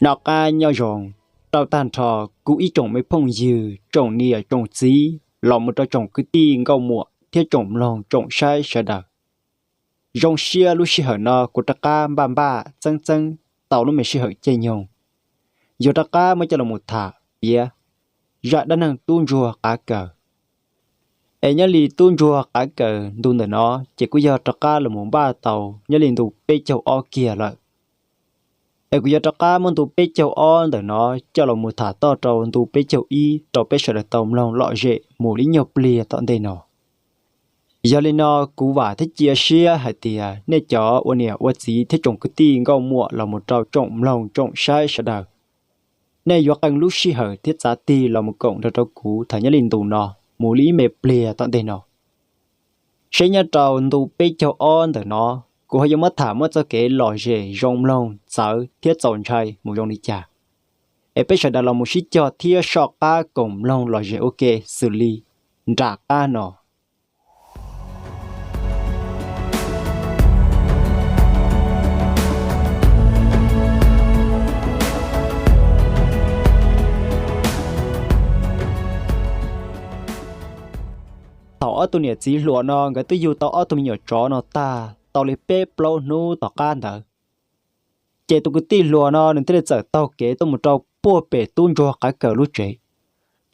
Noj qab nyob zoo rau tag nrho kuv ib tsoom me phooj ywg, tsoom niam tsoom txiv, los mus rau tsoom kwv tij nkauj muam thiab tsoom mloog tsoom saib sawv daws. Zoo siab lub sij hawm no kuv rov qab npaj npaj txeeb txeeb tau lub me sij hawm caij nyoog, yuav rov qab muab coj los mus tham piav zaj dab neeg tub ntsuag qav kawm. Es nyob li tub ntsuag qav kawm ntu ntawm no ces kuj yog rov qab los mus npaj tau nyob li ntu peb caug ob kiag lawm. Es kuv yuav rov qab muab ntu peb caug ob ntawm no coj los mus tham toj rau ntu peb caug ib rau peb sawv daws tau mloog lom zem mus li nyuag pliag tom ntej no. Yog li no, kuv vam thiab cia siab hais tias nej cov ua niam ua txiv thiab tsoom kwv tij nkauj muam los mus rau tsoom mloog tsoom saib sawv daws, nej yuav qee lub sij hawm thiab txav tig los mus koom nrog rau kuv tham nyob li ntu no mus li ib me pliag tom ntej no. Seb nyob rau ntu peb caug ob ntawm no, kuv ho yuav muab tham muab txoj kev lom zem zoo mloog txawv thiab txaus ntshai mus zoo li cas. Es peb sawv daws los mus sib cog thiab soj qab koom mloog lom zem ua ke xws li nram qab no. Thaum ob tug niam txiv hluas no nkawd twb yug tau ob tug me nyuam tsov no tag tau li peb plaub hnub tom qab ntawd, ces tus kwv tij hluas no nws thiaj li txawm taug kev tuaj mus rau puag pem tub ntsuag qav kawm lub tsev,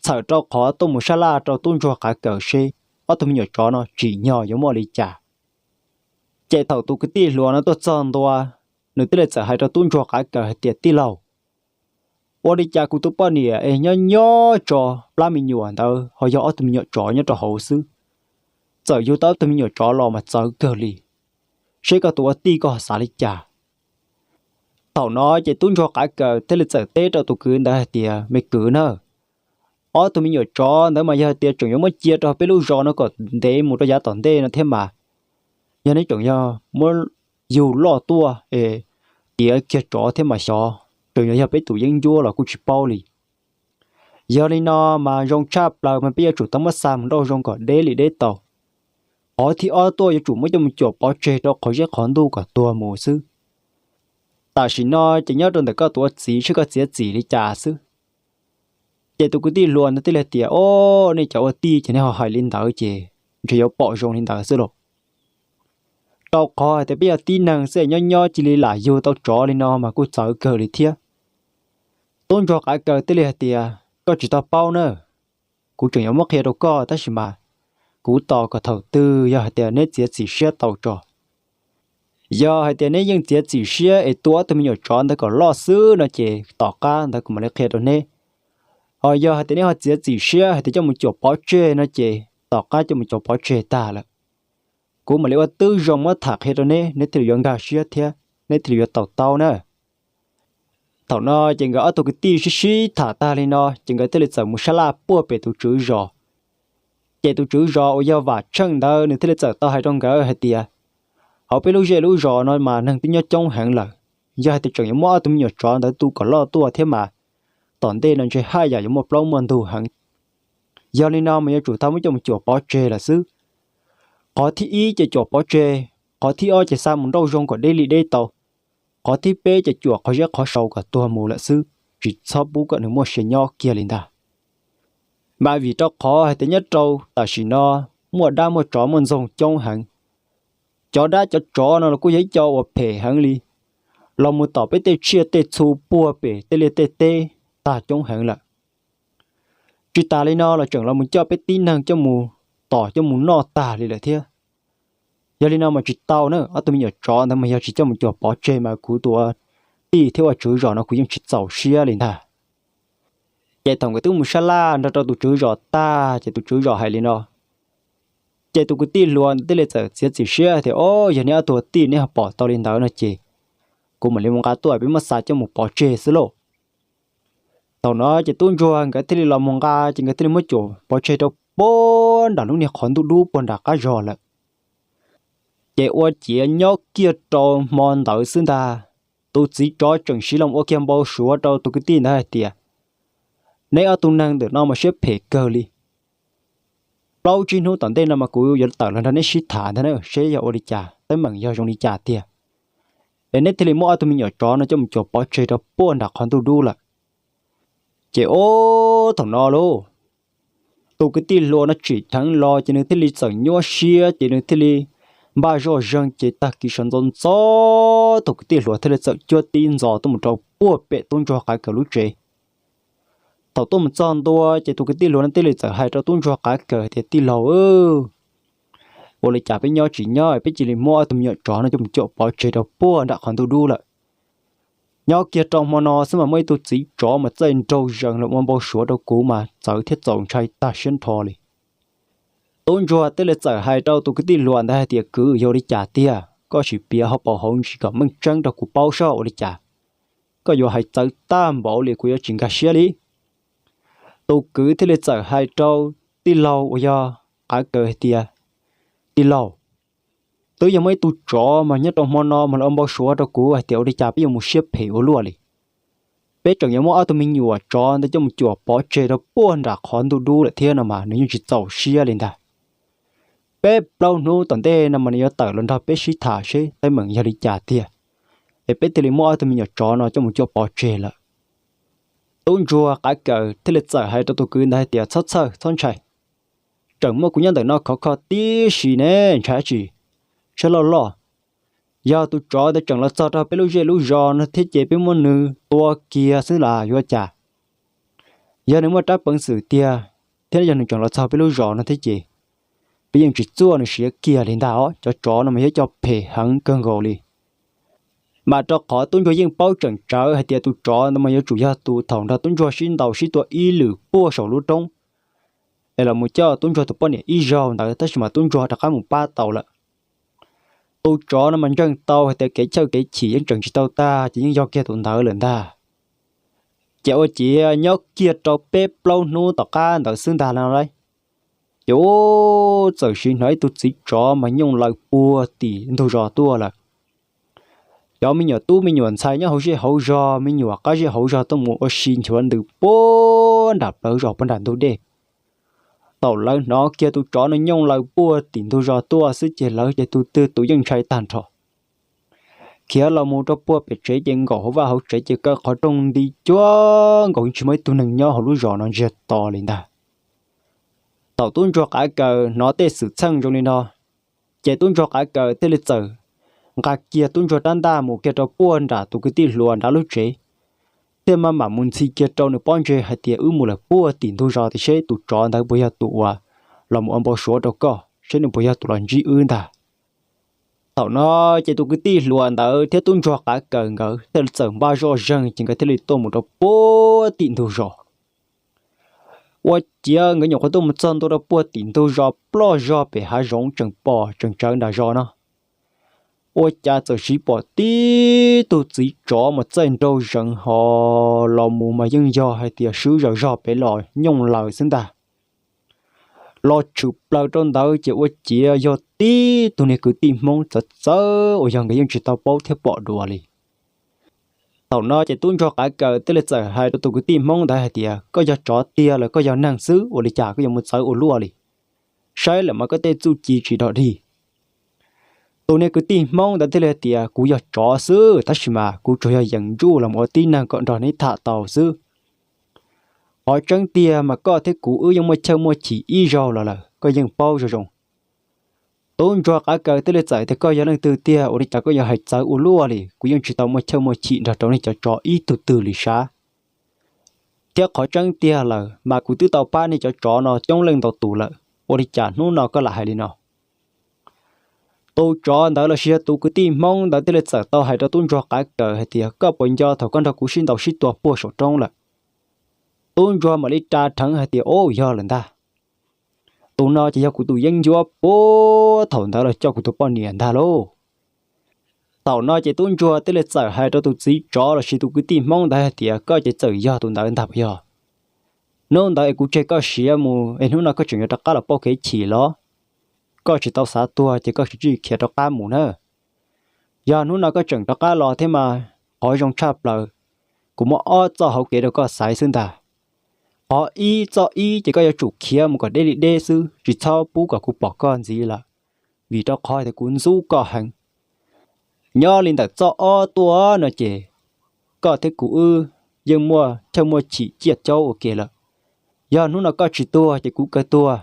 txhawm rau qhov tuaj mus sab laj rau tub ntsuag qav kawm seb ob tug me nyuam tsov no tsim nyog yuav muaj li cas. Ces thaum tus kwv tij hluas no tuaj txog ntua, nws thiaj li txawm hais rau tub ntsuag qav kawm hais tias, Tij laug, ua li cas kuv tus poj niam es nyob nyob tso plab me nyuam ntawd ho yog ob tug me nyuam tsov nyob rau hauv xwb? Txawm yug tau ob tug me nyuam tsov los mas txawv kawg li. Seb koj tus ua tij koj xav li cas? Thaum no ces tub ntsuag qav kawm thiaj li txawm teb rau tus kwv ntawd hais tias, Me kwv na, ob tug me nyuam tsov ntawd mas yog hais tias tseem yuav muab cia rau peb lub zos no kom ntev mus rau yav tom ntej no thiab mas, yog neb tseem yog muab yug loj tuaj es tiav kiag tsov thiab mas xyov tseem yuav yog peb tus yeeb ncuab los kuj tsis paub li. Yog li no mas zoo tshaj plaws mas peb yuav tsum tau muab xa mus nrauj zoo kom deb li deb tau. Qhov thib ob tuaj yuav tsum muab coj mus cuam pov tseg rau qhov zeb qhov ntuj kom tuag mus xwb. Tam sim no ces nyob rau ntawm koj tus ua txiv seb koj txiav txim li cas xwb. Ces tus kwv tij hluas ntawd thiaj li tias, O, nej cov ua tij ces nej ho hais li ntawd ces ntshe yuav pom zoo li ntawd xwb lauj. Rau qhov hais tias peb yog tib neeg xwb nyob nyob cia li lam yug tau tsov li no mas kuj txawv kawg li thiab. Tub ntsuag qav kawm thiaj li hais tias, Koj tsis tau paub na, kuv tseem yuav muab qhia rau koj tab sis mas kuv tos kom thaum twg yog hais tias neb txiav txim siab tau tso. Yog hais tias neb yeej txiav txim siab es tua ob tug me nyuam tsov ntawd kom loj xwb no ces tom qab ntawd kuv mam li qhia rau neb. Ho yog hais tias neb ho txiav txim siab hais tias coj mus cuam pov tseg no ces tom qab coj mus cuam pov tseg tag lawm, kuv mam li ua tib zoo muab tham qhia rau neb, neb thiaj li yuav nkag siab thiab neb thiaj li yuav tau taub na. Thaum no ces nkawd ob tug kwv tij sib sib tham tag li no ces nkawd thiaj li txawm mus sab laj puag pem tus tswv zos. Ces tus tswv zos uas yog Vam Tsheej ntawd nws thiaj li txawm tau hais rau nkawd hais tias, Hauv peb lub zej lub zos no mas neeg twb nyob coob heev lawm. Yog hais tias tseem yuav muab ob tug me nyuam tsov ntawd tu kom loj tuaj thiab mas tom ntej no ntshe haj yam yuav muaj plaub muaj ntug heev. Yog li no mas yuav tsum tau muab coj mus cuam pov tseg lawm xwb. Qhov thib ib ces cuam pov tseg, qhov thib ob ces xa mus nrauj zoo kom deb li deb tau, qhov thib peb ces cuam qhov zeb qhov sau kom tuag mus lawm xwb, tsis txhob pub kom nws muaj sia nyob kiag li ntag. Mas vim rau qhov hais tias nyob rau tam sim no muaj dab muaj tsov muaj ntxoog coob heev. Cov dab cov tsov no los kuj yog ib co uas phem heev li, los mus tom peb tej tsiaj tej txhu puag pem tej liaj tej teb tag coob heev lawm. Tsis tas li no los tseem los mus coj peb tib neeg coj mus tom coj mus noj tag li lawm thiab. Yog li no mas tsis tau na, ob tug me nyuam tsov ntawd mas yog tsis coj mus cuam pov tseg mas kuv tus ua tij thiab ua tswv zos no kuv yeej tsis txaus siab li ntag. Ces thaum nkawd twb mus sab laj nrog rau tus tswv zos tag ces tus tswv zos hais li no, ces tus kwv tij hluas ntawd thiaj li txawm txiav txim siab tias, O, yog neb ob tug ua tij neb ho pom tau li ntawd no ces kuv mam li mus nqa tuaj peb muab xa coj mus pov tseg xwb lauj. Thaum no ces tub ntsuag nkawd thiaj li los mus nqa ces nkawd thiaj li muab cuam pov tseg rau puag nram lub niag qhov ntuj dub puag nram qab zos lawm. Ces ua ciav nyob kiag rau hmo ntawd xwb ntag, tus txiv tsov tseem siv los ua kiag npau suav rau tus kwv tij ntawd hais tias, Neb ob tug neeg ntawm no mas siab phem kawg li. Plaub tsib hnub tom ntej no mas kuv yuav tawm los nrog neb sib tham ntag na, seb yog ua li cas teeb meem yog zoo li cas tiag. es neb thiaj li muab ob tug me nyuam tsov no coj mus cuam pov tseg rau puag nram qhov ntuj dub lawm. Ces ob thaum no lauj, tus kwv tij hluas no tsim dheev los ces nws thiaj li txawm nyuaj siab ces nws thiaj li npaj zoj zeeg ces tag kis sawv ntxov ntxov tus kwv tij hluas thiaj li txawm cuab tib ntxov tuaj mus rau puag pem tub ntsuag qav kaws lub tsev. Thaum tuaj mus txog ntua ces tus kwv tij hluas no thiaj li txawm hais rau tub ntsuag qav kaws tias, Tij laug, ua li cas peb nyob tsis nyob peb cia li muab ob tug me nyuam tsov no coj mus cuam pov tseg rau puag nram qhov ntuj dub lawm. Nyob kiag rau hmo no xwb mas muaj ib tug txiv tsov mas txaij nraug zees los ua npau suav rau kuv mas txawv thiab txaus ntshai tag siab nrho li. Tub ntsuag thiaj li txawm hais rau tus kwv tij hluas ntawd hais tias, Kwv, yog ua li cas tiag? Koj sim piav hauv paus hauv ntsis kom meej tseeb rau kuv paub soj ua li cas. Koj yuav hais txawv tag npaum li kuv yuav tsis nkag siab li. Tus kwv thiaj li txawm hais rau tij laug uas yog qav kaws hais tias, Tij laug, twb yog muaj ib tug tsov mas nyob rau hmo no mas los ua npau suav rau kuv hais tias ua li cas peb yuav mus siab phem ua luaj li. Peb tseem yuav muab ob tug me nyuam tsov ntawd coj mus cuam pov tseg rau puag nram qhov ntuj dub lawm thiab no mas nws yeej tsis txaus siab li ntag. Peb plaub hnub tom ntej no mas nws yuav tawm los nrog peb sib tham seb teeb meem yog li cas tiag, es peb thiaj li muab ob tug me nyuam tsov no coj mus cuam pov tseg lawm. Tub ntsuag qav kaws thiaj li txawm hais rau tus kwv ntawd hais tias, Txhob txhawj txhob ntshai, tseem muaj kuv nyob ntawm no khov kho tib si ne, ntshai dab tsi? Siab loj loj, yog tus tsov ntawd tseem los txog rau peb lub zej lub zos no thiab ces peb muab nws tua kiag xwb los yuav cas? Yog nws muaj rab peev xwm tiag thiab yog nws tseem los txog peb lub zos no thiab ces peb yeej tsis txuaj nws siav kiag li ntag os. Cov tsov no mas yog cov phem heev kawg nkaus li. Mas rau qhov tub ntsuag yeej paub tseem tsawv hais tias tus tsov ntawd mas yuav tsum yog tus thaum nrog tub ntsuag sib ntaus sib tua ib lwm puag saum lub roob, es los mus coj tub ntsuag tus poj niam ib zaug ntawd tab sis mas tub ntsuag rov qab mus pab tau lawm. Tus tsov no mas ntseeg tau hais tias kev chawj kev chim yeej tseem tsis tau tag ces yeej yog kiag tus ntawd lawm ntag. Ces ua ciav nyob kiag rau peb plaub hnub tom qab ntawd xwb ntag no lauj, ces txawm sim hnov ib tug txiv tsov mas nyooj laws puag tim ntug zos tuaj lawm. Cov me nyuam tub me nyuam ntxhais nyob hauv zej hauv zog, me nyuam qab zej hauv zog tuaj mus ua si nchuav ntws puag nram plawv zos puag nram ntug dej. Thaum lawv hnov kiag tus tsov no nyooj laws puag tim ntug zos tuaj xwb ces lawv ces tus twg tus yeej ntshai tag nrho. Khiav los mus rau puag pem tsev ces nkaum hauv vaj hauv tsev ces kaw qhov rooj nti cuag nkaus yeej tsis muaj ib tug neeg nyob hauv lub zos no ntsiag to li ntag. Thaum tub ntsuag qav kaws hnov tej xwm txheej zoo li no, ces tub ntsuag qav kaws thiaj li txawm nqa kiag tub ntsuag rab ntaj mus kiag rau puag nram tus kwv tij hluas nrad lub tsev, thiaj maj mam mus ntxhi kiag rau nws pob ntseg hais tias, Wb mus lawm puag tim ntug zos tias seb tus tsov ntawd puas yog tus uas los mus ua npau suav rau koj, seb nws puas yog tus los ntsib wb ntag. Thaum no ces tus kwv tij hluas ntawd thiab tub ntsuag qav kaws nkawd thiaj li txawm npaj zoj zeeg ces nkawd thiaj li tuaj mus rau puag tim ntug zos. Ua ciav nkawd nyuam qhuav tuaj mus txog ntua rau puag tim ntug zos ploj zog pem hav zoov tseem pom tseem tsawv nram zos no, ua cas txawm sim pom tib tug txiv tsov mas txaij nraug zees ho los mus mas yeej yog hais tias swb zog zog pem los nyooj laws xwb ntag. Los tshwm plaws rau ntawd ces ua ciav yog tib tug niag kwv tij Hmoob txawv txawv uas yog nkawd yeej tsis tau paub thiab pom dua li. Thaum no ces tub ntsuag qav kaws thiaj li txawm hais rau tus kwv tij Hmoob ntawd hais tias, Koj yog tsov tiag los koj yog neeg xwb, ua li cas koj yuav mus txawv ua luaj li? Saib lawm mas koj tej txuj ci tsis dog dig. Tus niag kwv tij Hmoob ntawd thiaj li hais tias, Kuv yog tsov xwb tab sis mas kuv tsuas yog yeem ntsuj los ua tib neeg kom nrog neb tham tau xwb. Qhov tseeb tiag mas koj thiab kuv wb yeej muaj chawj muaj chim ib zaug los lawm, koj yeej paub zoo zoo. Tub ntsuag qav kaws thiaj li txawm tias, Koj yog leej twg tiag, ua li cas koj yuav hais txawv ua luaj li? Kuv yeej tsis tau muaj chawj muaj chim nrog rau nej cov tsov ib tug twg li sav. Thiab qhov tseeb tiag lawm mas kuv twb tau pab nej cov tsov no coob leej ntau tus lawm, ua li cas hnub no koj lam hais li no? Tus tsov ntawd los sis yog tus kwv tij Hmoob ntawd thiaj li txawm tau hais rau tub ntsuag qav kaws hais tias, Koj puas nco thaum koj nrog kuv sib ntaus sib tua puag saum roob lawm? Tub ntsuag mam li ras rheev hais tias, Au, yog lawm ntag. Tus no ces yog kuv tus yeeb ncuab puag thaum ntawd los coj kuv tus poj niam ntag lauj. Thaum no ces tub ntsuag thiaj li txawm hais rau tus txiv tsov los sis tus kwv tij Hmoob ntawd hais tias, Koj ces txawm yog tus ntawd ntag puas yog? Hnub ntawd es kuv tseg koj siav mus es hnub no koj tseem yuav rov qab los pauj kev chim los? Koj tsis tau xav tuag ces koj sim tsij khiav rov qab mus na. Yog hnub no koj tseem rov qab los thiab mas qhov zoo tshaj plaws, kuv muab ob txoj hauv kev rau koj xaiv xwb ntag. Qhov ib, txoj ib ces koj yuav tsum khiav mus kom deb li deb xwb, tsis txhob pub kom kuv pom koj ntxiv lawm, vim rau qhov tias kuv ntxub koj heev. Nyob li ntawm txoj ob tuaj no ces koj thiab kuv wb yeej muaj chawj muaj chim ciaj caub ua ke lawm. Yog hnub no koj tsis tuag ces kuv kawg tuag,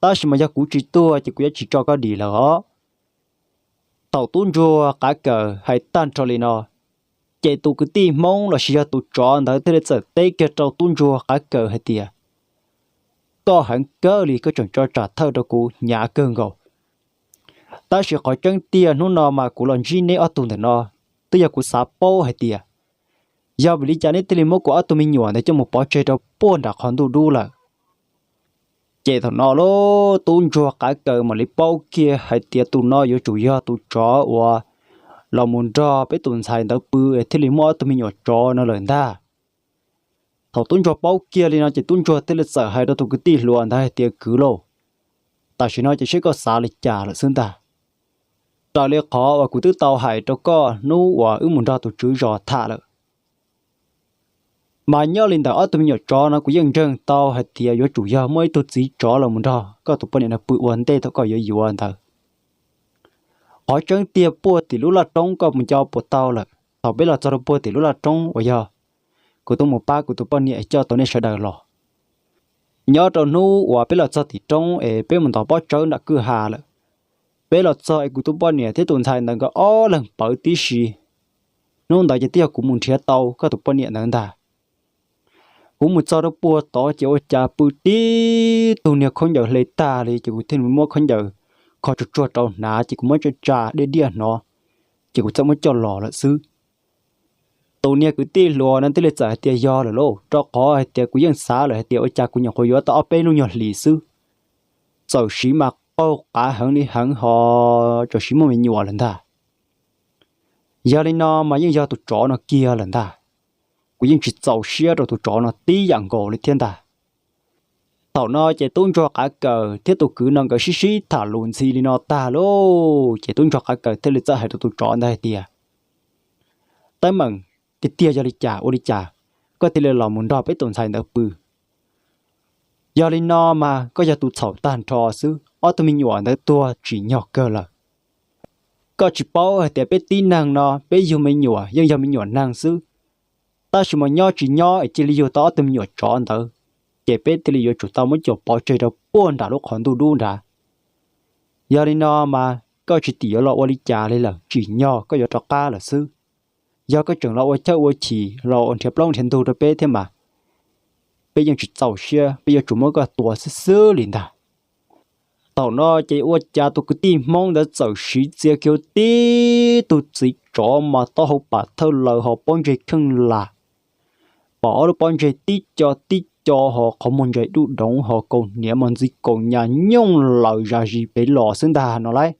tab sis mas yog kuv tsis tuag ces kuv yuav tsis tso koj dim lawm os. Thaum tub ntsuag qav kawm hais tag nrho li no, ces tus kwv tij Hmoob los sis yog tus tsov ntawd thiaj li txawm teb kiag rau tub ntsuag qav kawm hais tias, koj heev kawg li, koj tseem tso tsam thawj rau kuv hnyav kawg nkaus. Tab sis qhov tseeb tiag hnub no mas kuv los ntsib neb ob tug ntawm no, twb yog kuv xav paub hais tias yog vim li cas neb thiaj li muab kuv ob tug me nyuam ntawd coj mus pov tseg rau puag nram qhov ntuj dub lawm. Ces thaum no lub tub ntsuag qav kawm mam li paub kiag hais tias tus no yuav tsum yog tus tsov uas los mus nrog peb tus ntxhais ntawd pw es thiaj li muaj ob tug me nyuam tsov no lawm ntag. Thaum tub ntsuag paub kiag li no ces tub ntsuag thiaj li txawm hais rau tus kwv tij hluas ntawd hais tias, kwv lauj, tam sim no ces seb koj xav li cas lawm xwb ntag. Raws li qhov uas kuv twb tau hais rau koj hnub uas wb mus nrog tus tswv zos tham lawm, mas nyob li ntawm ob tug me nyuam tsov no kuv yeej ntseeg tau hais tias yuav tsum yog muaj ib tug txiv tsov los mus nrog koj tus poj niam no pw ua ntej thaum koj yuav yuav ntawd. Qhov tseeb tiag puag tim lub laj roob koj mus nco puas tau lawm, thaum peb los txog rau puag tim lub laj roob uas yog kuv tuaj mus pab kuv tus poj niam coj tau nej sawv daws los. Nyob rau hnub uas peb los txog tim roob es peb mus ntov pob tsawb nram kwj ha lawm, peb los txog es kuv tus poj niam thiab tus ntxhais ntawd nkawd ob leeg pawv tib si. Hnub ntawd ces twb yog kuv mus nrhiav tau koj tus poj niam ntawd ntag. Kuv mus txog rau puag tod ces ua cas pw tib tug niag khaub ncaws hle tag li, ces kuv thiaj muab khaub ncaws kho tsuag tsuag rau hnav, ces kuv muab tsa tsa diaj diaj hnov, ces kuv txawm muab coj los lawm xwb. Tus niag kwv tij hluas no thiaj li txawm hais tias, yog lawm lauj, rau qhov hais tias kuv yeej xav lawm hais tias ua cas kuv nyuam qhuav yuav tau ob peb lub nyuag hlis xwb, txawm siv mas qaug qav heev li heev ho txawm siv muaj me nyuam lawm ntag. Yog li no mas yeej yog tus tsov no kiag lawm ntag. Kuv yeej tsis txaus siab rau tus tsov no tib yam nkaus li thiab ntag. Thaum no ces tub ntsuag qav kawm thiab tus kwv no nkawd sib sib tham lus ntxhi li no tag lauj, ces tub ntsuag qav kawm thiaj li txawm hais rau tus tsov ntawd hais tias, teeb meem tiag tiag yog li cas ua li cas koj thiaj li los mus nrog peb tus ntxhais ntawd pw? Yog li no mas koj yog tus txhaum tag nrho xwb, ob tug me nyuam ntawd tuag tsim nyog kawg lawm. Koj tsis paub hais tias peb tib neeg no peb yug me nyuam yeej yog me nyuam neeg xwb, tab sis mas nyob tsis nyob es cia li yug tau ob tug me nyuam tsov ntawd, ces peb thiaj li yuav tsum tau muab coj pov tseg rau puag nram lub qhov ntuj dub nrad. Yog li no mas koj tsis tim yuav los ua li cas li lawm, tsim nyog koj yuav rov qab lawm xwb. Yog koj tseem los ua chawj ua chim los ua nrhiav plaub nrhiav ntug rau peb thiab mas, peb yeej tsis txaus siab, peb yuav tsum muab koj tua xwb xwb li ntag. Thaum no ces ua cas tus kwv tij Hmoob ntawd txawm siv txia kiag tib tug txiv tsov mas taub hau pam thawj laws ho pob ntseg kheej lam, pom ob lub pob ntseg tib co tib co ho qhov muag ntsais dub doov ho kaus hniav mas ntxiv kaus nyas nyooj laws zas zis pem los xwb ntag no lauj.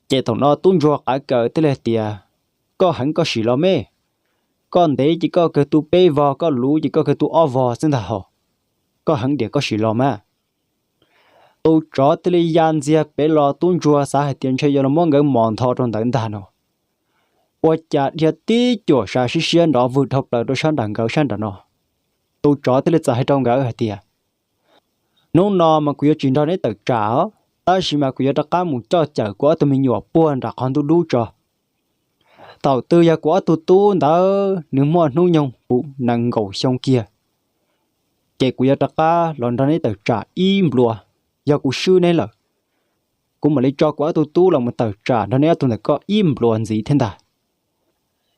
Ces thaum no tub ntsuag qav kawm thiaj li hais tias, koj heev koj sim los me, koj ntev ces koj kawg tu peb vog, koj luv ces koj kawg tu ob vog xwb ntag hos, koj heev diam koj sim los mas. Tus tsov thiaj li ya ntxiag pem los, tub ntsuag xav hais tias ntshe yuav los muab nkawd mos ntho rau ntawd ntag no, ua cas dhia tib cuam sab sib siab nrov vwg dhau plaws rau sab nram nkawd sab nram no. Tus tsov thiaj li txawm hais rau nkawd hais tias, hnub no mas kuv yuav tsis nrog neb tawm tsam os, tab sis mas kuv yuav rov qab mus coj cawm kuv ob tug me nyuam puag nram qhov ntuj dub tso. Thaum twg yog kuv ob tug tub ntawd nws muaj hnub nyoog puv nees nkaum xyoo kiag, ces kuv yuav rov qab los nrog neb tawm tsam ib nplua. Yog kuv swb neb lawm, kuv mam li tso kuv ob tug tub los mus tawm tsam nrog neb ob tug ntawm koj ib nplua ntxiv thiab ntag.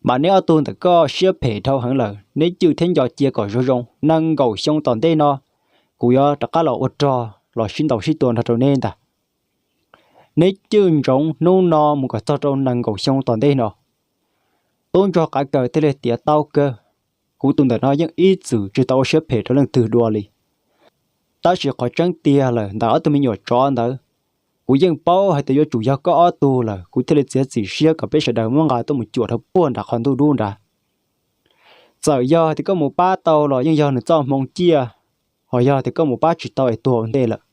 Mas neb ob tug ntawm koj siab phem dhau heev lawm, neb cwj thiab nco cia kom zoo zoo, nees nkaum xyoo tom ntej no kuv yuav rov qab los ua rog los sib ntaus sib tua nrog rau neb ntag. Neb cwj ntsoov hnub no mus kom txog rau nees nkaum xyoo tom ntej no. Tub ntsuag qav kawm thiaj li tias, tau kawg, kuv tus ntawm no yeej ib txwm tsis tau ua siab phem rau leej twg dua li. Tab sis qhov tseeb tiag lawm ntawm ob tug me nyuam tsov ntawd, kuv yeej paub hais tias yuav tsum yog koj ob tug lawm, kuv thiaj li txiav txim siab kom peb sawv daws muab nqa tuaj mus cuam rau puag nram qhov ntuj dub nrad. Txawm yog tias koj mus pab tau los yeej yog nws txoj hmoo ciaj, ho yog tias koj mus pab tsis tau es tuag ua ntej lawm,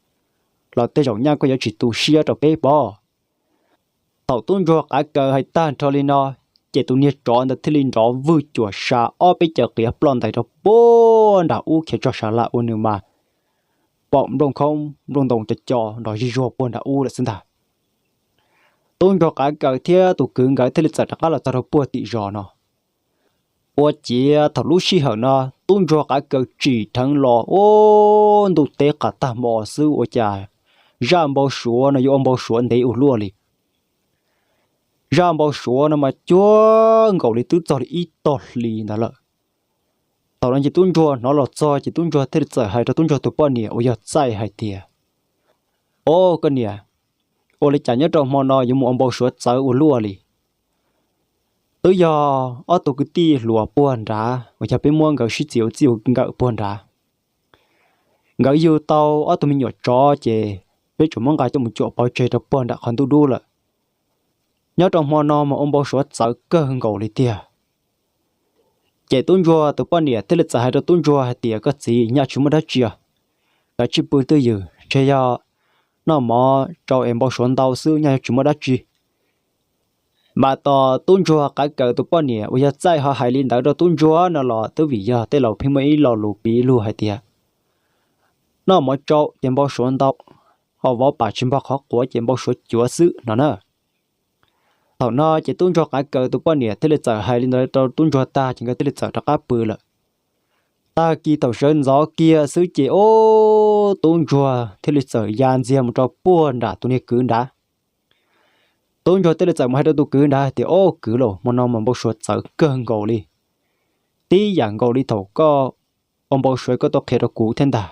los tej zaum nyaj koj yuav tsis tu siab rau peb pob. Thaum tub ntsuag qav kawm hais tag nrho li no, ces tus niag tsov ntawd thiaj li nrov vwg cuam sa ob peb caws qiav ploj ntais rau puag nram ub khiav txog sab laj ua nws mas pom nplooj khoob nplooj ntoo co co nrov zij zuag puag nram ub lawm xwb ntag. Tub ntsuag Qav Kaws thiab tus kwv nkawd thiaj li txawm rov qab los txog rau puag tim zos no. Ua ciav thaum lub sij hawm no tub ntsuag Qav Kaws tsim dheev los, ub, ntuj teb qas tag hmo xwb ua cas zaj npau suav no yuav ua npau suav ntev ua luaj li. Zaj npau suav no mas cuag nkaus li twb txog li ib tog hli ntawd lawm. Thaum no ces tub ntsuag hnov los txog ces tub ntsuag thiaj li txawm hais rau tub ntsuag tus poj niam uas yog Txaij hais tias, Au, koj niam, ua li cas nyob rau hmo no yuav mus ua npau suav txawv ua luaj li? Twb yog ob tug kwv tij hluas puag nrad uas yog peb muab nkawd sib txiv ua txij ua nkawm puag nrad, nkawd yug tau ob tug me nyuam tsov ces peb tsuas muab nqa coj mus cuam pov tseg rau puag nram qhov ntuj dub lawm. Nyob rau hmo no mas ua npau suav txawv kawg nkaus li tiag. Ces tub ntsuag tus poj niam thiaj li txawm hais rau tub ntsuag hais tias, Koj txiv, nyaj tsis muaj dab tsi os, kav tsij pw twj ywm, ntshe yog noj mov tsau es npau suav ntau xwb, nyaj yuav tsis muaj dab tsi. Mas tos tub ntsuag Qav Kaws tus poj niam uas yog Txaij ho hais li ntawd rau tub ntsuag no los twb vim yog tej laus pheej muaj ib lo lus piv lug hais tias, Noj mov tsau ces npau suav ntau, ho vov pam tsis npog qhov quav ces npau suav cuav xwb no na. Thaum no ces tub ntsuag Qav Kaws tus poj niam thiaj li txawm hais li ntawd rau tub ntsuag tag ces nkawd thiaj li txawm rov qab pw lawm. Tag kis thaum sawv ntxov kiag xwb ces, ub, tub ntsuag thiaj li txawm ya ntxiag mus rau puag nram tus niag kwv nrad. Tub ntsuag thiaj li txawm mus hais rau tus kwv nrad hais tias, Au kwv lauj, hmo no mas npau suav txawv kawg nkaus li, tib yam nkaus li thaum koj ua npau suav koj tau qhia rau kuv thiab ntag.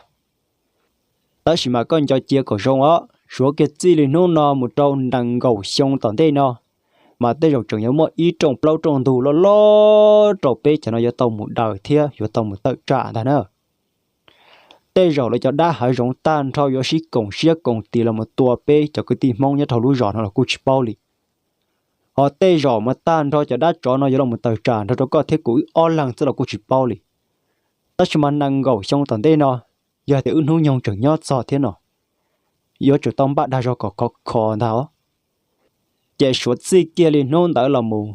Tab sis mas koj nco cia kom zoo os, suav kiag txij li hnub no mus rau nees nkaum xyoo tom ntej no, mas tej zaum tseem yuav muaj ib rooj plaub rooj ntug loj loj rau peb cov no yuav tau mus daws thiab yuav tau mus tawm tsam ntag na. Tej zaum lawv cov dab hav zoov tag nrho yuav sib koom siab koom tis los mus tua peb cov kwv tij Hmoob nyob rau lub zos no los kuj tsis paub li. Ho tej zaum mas tag nrho cov dab tsov no yuav los mus tawm tsam nrog rau koj thiab kuv wb ob leeg xwb los kuj tsis paub li. Tab sis mas nees nkaum xyoo tom ntej no, yog tias wb hnub nyoog tseem nyob txog thiab no, yuav tsum tau npaj dag zog kom khov kho ntag os. Ces suav txij kiag li hnub ntawd los mus,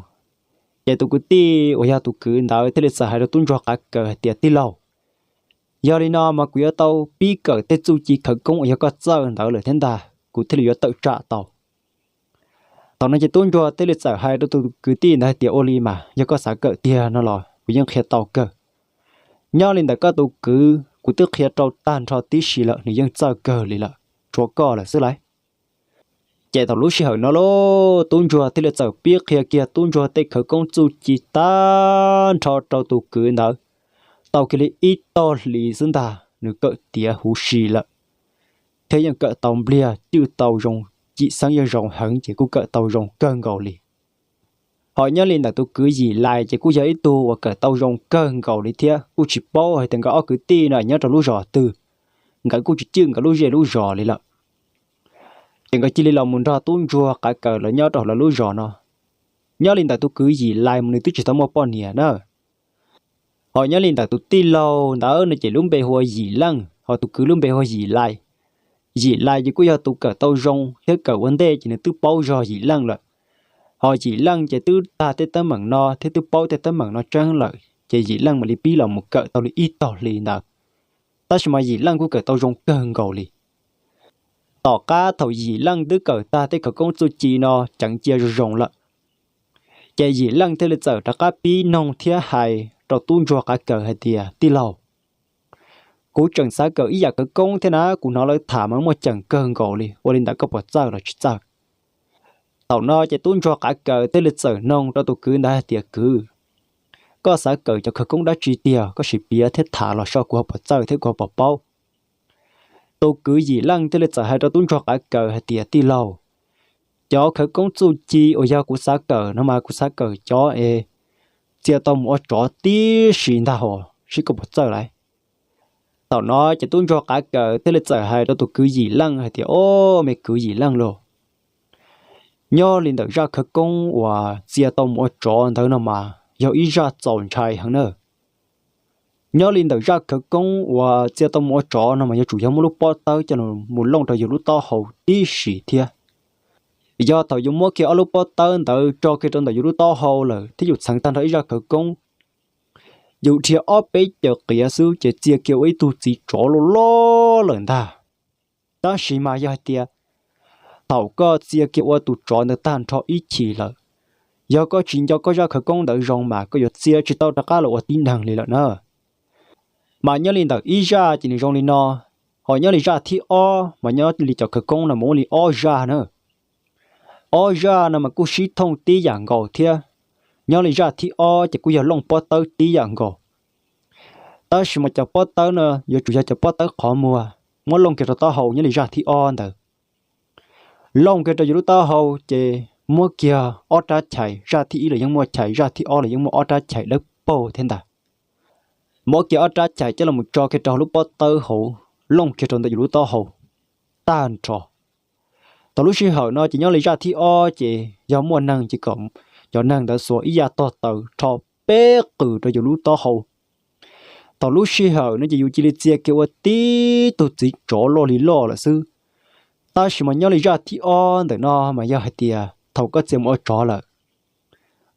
ces tus kwv tij uas yog tus kwv ntawd thiaj li txawm hais rau tub ntsuag Qav Kaws hais tias, Tij laug, yog li no mas kuv yuav tau pib kawm tej txuj ci khawv koob uas yog koj txawj ntawd lawm thiab ntag, kuv thiaj li yuav tawm tsam tau. Thaum no ces tub ntsuag thiaj li txawm hais rau tus kwv tij ntawd hais tias, Ua li mas yog koj xav kawm tiag no los kuv yeej qhia tau kawg. Nyob li ntawm koj tus kwv kuv twb qhia rau tag nrho tib si lawm, nws yeej txawj kawg li lawm, tshuav koj lawm xwb lauj. Ces thaum lub sij hawm no lauj, tub ntsuag thiaj li txawm pib qhia kiag tub ntsuag tej khawv koob txuj ci tag nrho rau tus kwv ntawd. Tau kiag li ib tog hlis xwb ntag nws kawm tiav huv si lawm, thiab yeej kawm tau npliag cwj tau zoo, cim xeeb yeej zoo heev ces kuj kawm tau zoo kawg nkaus li. Ho nyob li ntawm tus kwv Yim Lais ces kuj yog ib tug uas kawm tau zoo kawg nkaus li thiab, kuj tsis paub hais tias nkawd ob kwv tij no nyob rau lub zos twg, nkawd kuj tsis cwj nkawd lub zej lub zos li lawm. Ces nkawd cia li los mus nrog tub ntsuag Qav Kaws lawv nyob rau hauv lawv lub zos no. Nyob li ntawm tus kwv Yim Lais mas nws twb tsis tau muaj poj niam na. Ho nyob li ntawm tus tij laug ntawd no ces lub npe hu ua Yim Leej, ho tus kwv lub npe hu ua Yim Lais. Yim Lais ces kuj yog tus kawm tau zoo thiab kawm ua ntej ces nws twb paub zog Yim Leej lawm. Ho Yim Leej ces twb tag tej teeb meem no thiab twb paub tej teeb meem no tseeb lawm ces Yim Leej mam li pib los mus kawm tau li ib tog hli ntawd. Tab sis mas Yim Leej kuj kawm tau zoo kawg nkaus li. Tom qab thaum Yim Leej twb kawm tag tej khawv koob txuj ci no ceev cia zoo zoo lawm, ces Yim Leej thiaj li txawm rov qab pib noog thiab hais rau tub ntsuag Qav Kaws hais tias, Tij laug, kuv tseem xav kawm ib yam khawv koob thiab na, kuv hnov lawv tham mas muaj ceem kawg nkaus li, ua li ntawd koj puas txawj los tsis txawj? Thaum no ces tub ntsuag Qav Kaws thiaj li txawm noog rau tus kwv ntawd hais tias, Kwv, koj xav kawm cov khawv koob dab tsi tiag? Koj sim piav thiab tham los so kuv ho puas txawj thiab kuv ho puas paub. Tus kwv Yim Leej thiaj li txawm hais rau tub ntsuag Qav Kaws hais tias, Tij laug, cov khawv koob txuj ci uas yog kuv xav kawm no mas kuv xav kawm cov es txia tau mus ua tsov tib si ntag hos, seb koj puas txawj lauj. Thaum no ces tub ntsuag Qav Kaws thiaj li txawm hais rau tus kwv Yim Leej hais tias, Au, me kwv Yim Leej lauj, nyob li ntawm zaj khawv koob uas txia tau mus ua tsov ntawd no mas yog ib zaj txaus ntshai heev na. Nyob li ntawm zaj khawv koob uas txia tau mus ua tsov no mas yuav tsum yog muab lub pob tawb coj mus looj rau yus lub taub hau tib si thiab. Yog thaum yus muab kiag ob lub pob tawb ntawd tso kiag rau ntawm yus lub taub hau lawm thiab yus txheev tag nrho ib zaj khawv koob, yus dhia ob peb caws qiav xwb ces txia kiag ua ib tug txiv tsov loj loj lawm ntag. Tab sis mas yog hais tias thaum koj txia kiag ua tus tsov ntawd tag nrho ib chim lawm, yog koj tsis nco koj zaj khawv koob ntawd zoo mas koj yuav txia tsis tau rov qab los ua tib neeg li lawm na. Mas nyob li ntawm ib zaj ces nws zoo li no, ho nyob li zaj thib ob mas nyob li cov khawv koob no mas muaj li ob zaj na. Ob zaj no mas kuj sib thooj tib yam nkaus thiab. Nyob li zaj thib ob ces kuj yog looj pob tawb tib yam nkaus, tab sis mas cov pob tawb no yuav tsum yog cov pob tawb qhov muag, muab looj kiag rau taub hau nyob li zaj thib ob ntawd. Looj kiag rau yus lub taub hau ces muab kiag ob rab chais, zaj thib ib los yeej muaj chais, zaj thib ob los yeej muaj ob rab chais dawb paug thiab ntag. Muab kiag ob rab chais coj los tso kiag rau hauv lub pob tawb hauv, looj kiag rau ntawm yus lub taub hau tag nrho. Thaum lub sij hawm no ces nyob li zaj thib ob ces yog muaj neeg ces kom cov neeg ntawd xuas ib yam tog taws rho peb qws rau yus lub taub hau. Thaum lub sij hawm no ces yus cia li txia kiag ua tib tug txiv tsov loj li loj lawm xwb. Tab sis mas nyob li zaj thib ob ntawm no mas yog hais tias thaum koj txia mus ua tsov lawm,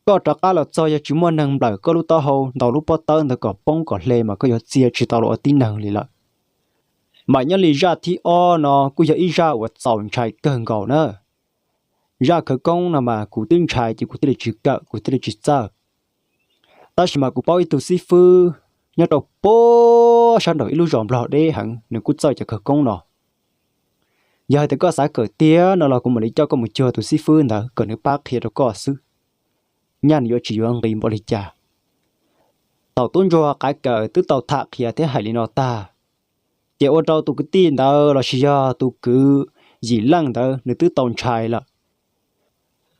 koj rov qab los txog yog tsis muaj neeg nplawm koj lub taub hau ntaus lub pob tawb ntawd kom poob kom hle mas koj yuav txia tsis tau los ua tib neeg li lawm. Mas nyob li zaj thib ob no kuj yog ib zaj uas txaus ntshai kawg nkaus na. Zaj khawv koob no mas kuv twb ntshai ces kuv thiaj li tsis kawm, kuv thiaj li tsis txawj. Tab sis mas kuv paub ib tug xib fwb nyob rau puag sab nraum ib lub zos Nplog deb heev, nws kuj txawj cov khawv koob no. Yog hais tias koj xav kawm tiag no los kuv mam li coj koj mus cuag tus xib fwb ntawd kom nws pab qhia rau koj xwb, nyaj nws yuav tsis yuav nqis npaum li cas. Thaum tub ntsuag qav kawm twb tau tham qhia thiab hais li no tag, ces ua rau tus kwv tij ntawd lossis yog tus kwv Yim Leej ntawd nws twb tau ntshai lawm.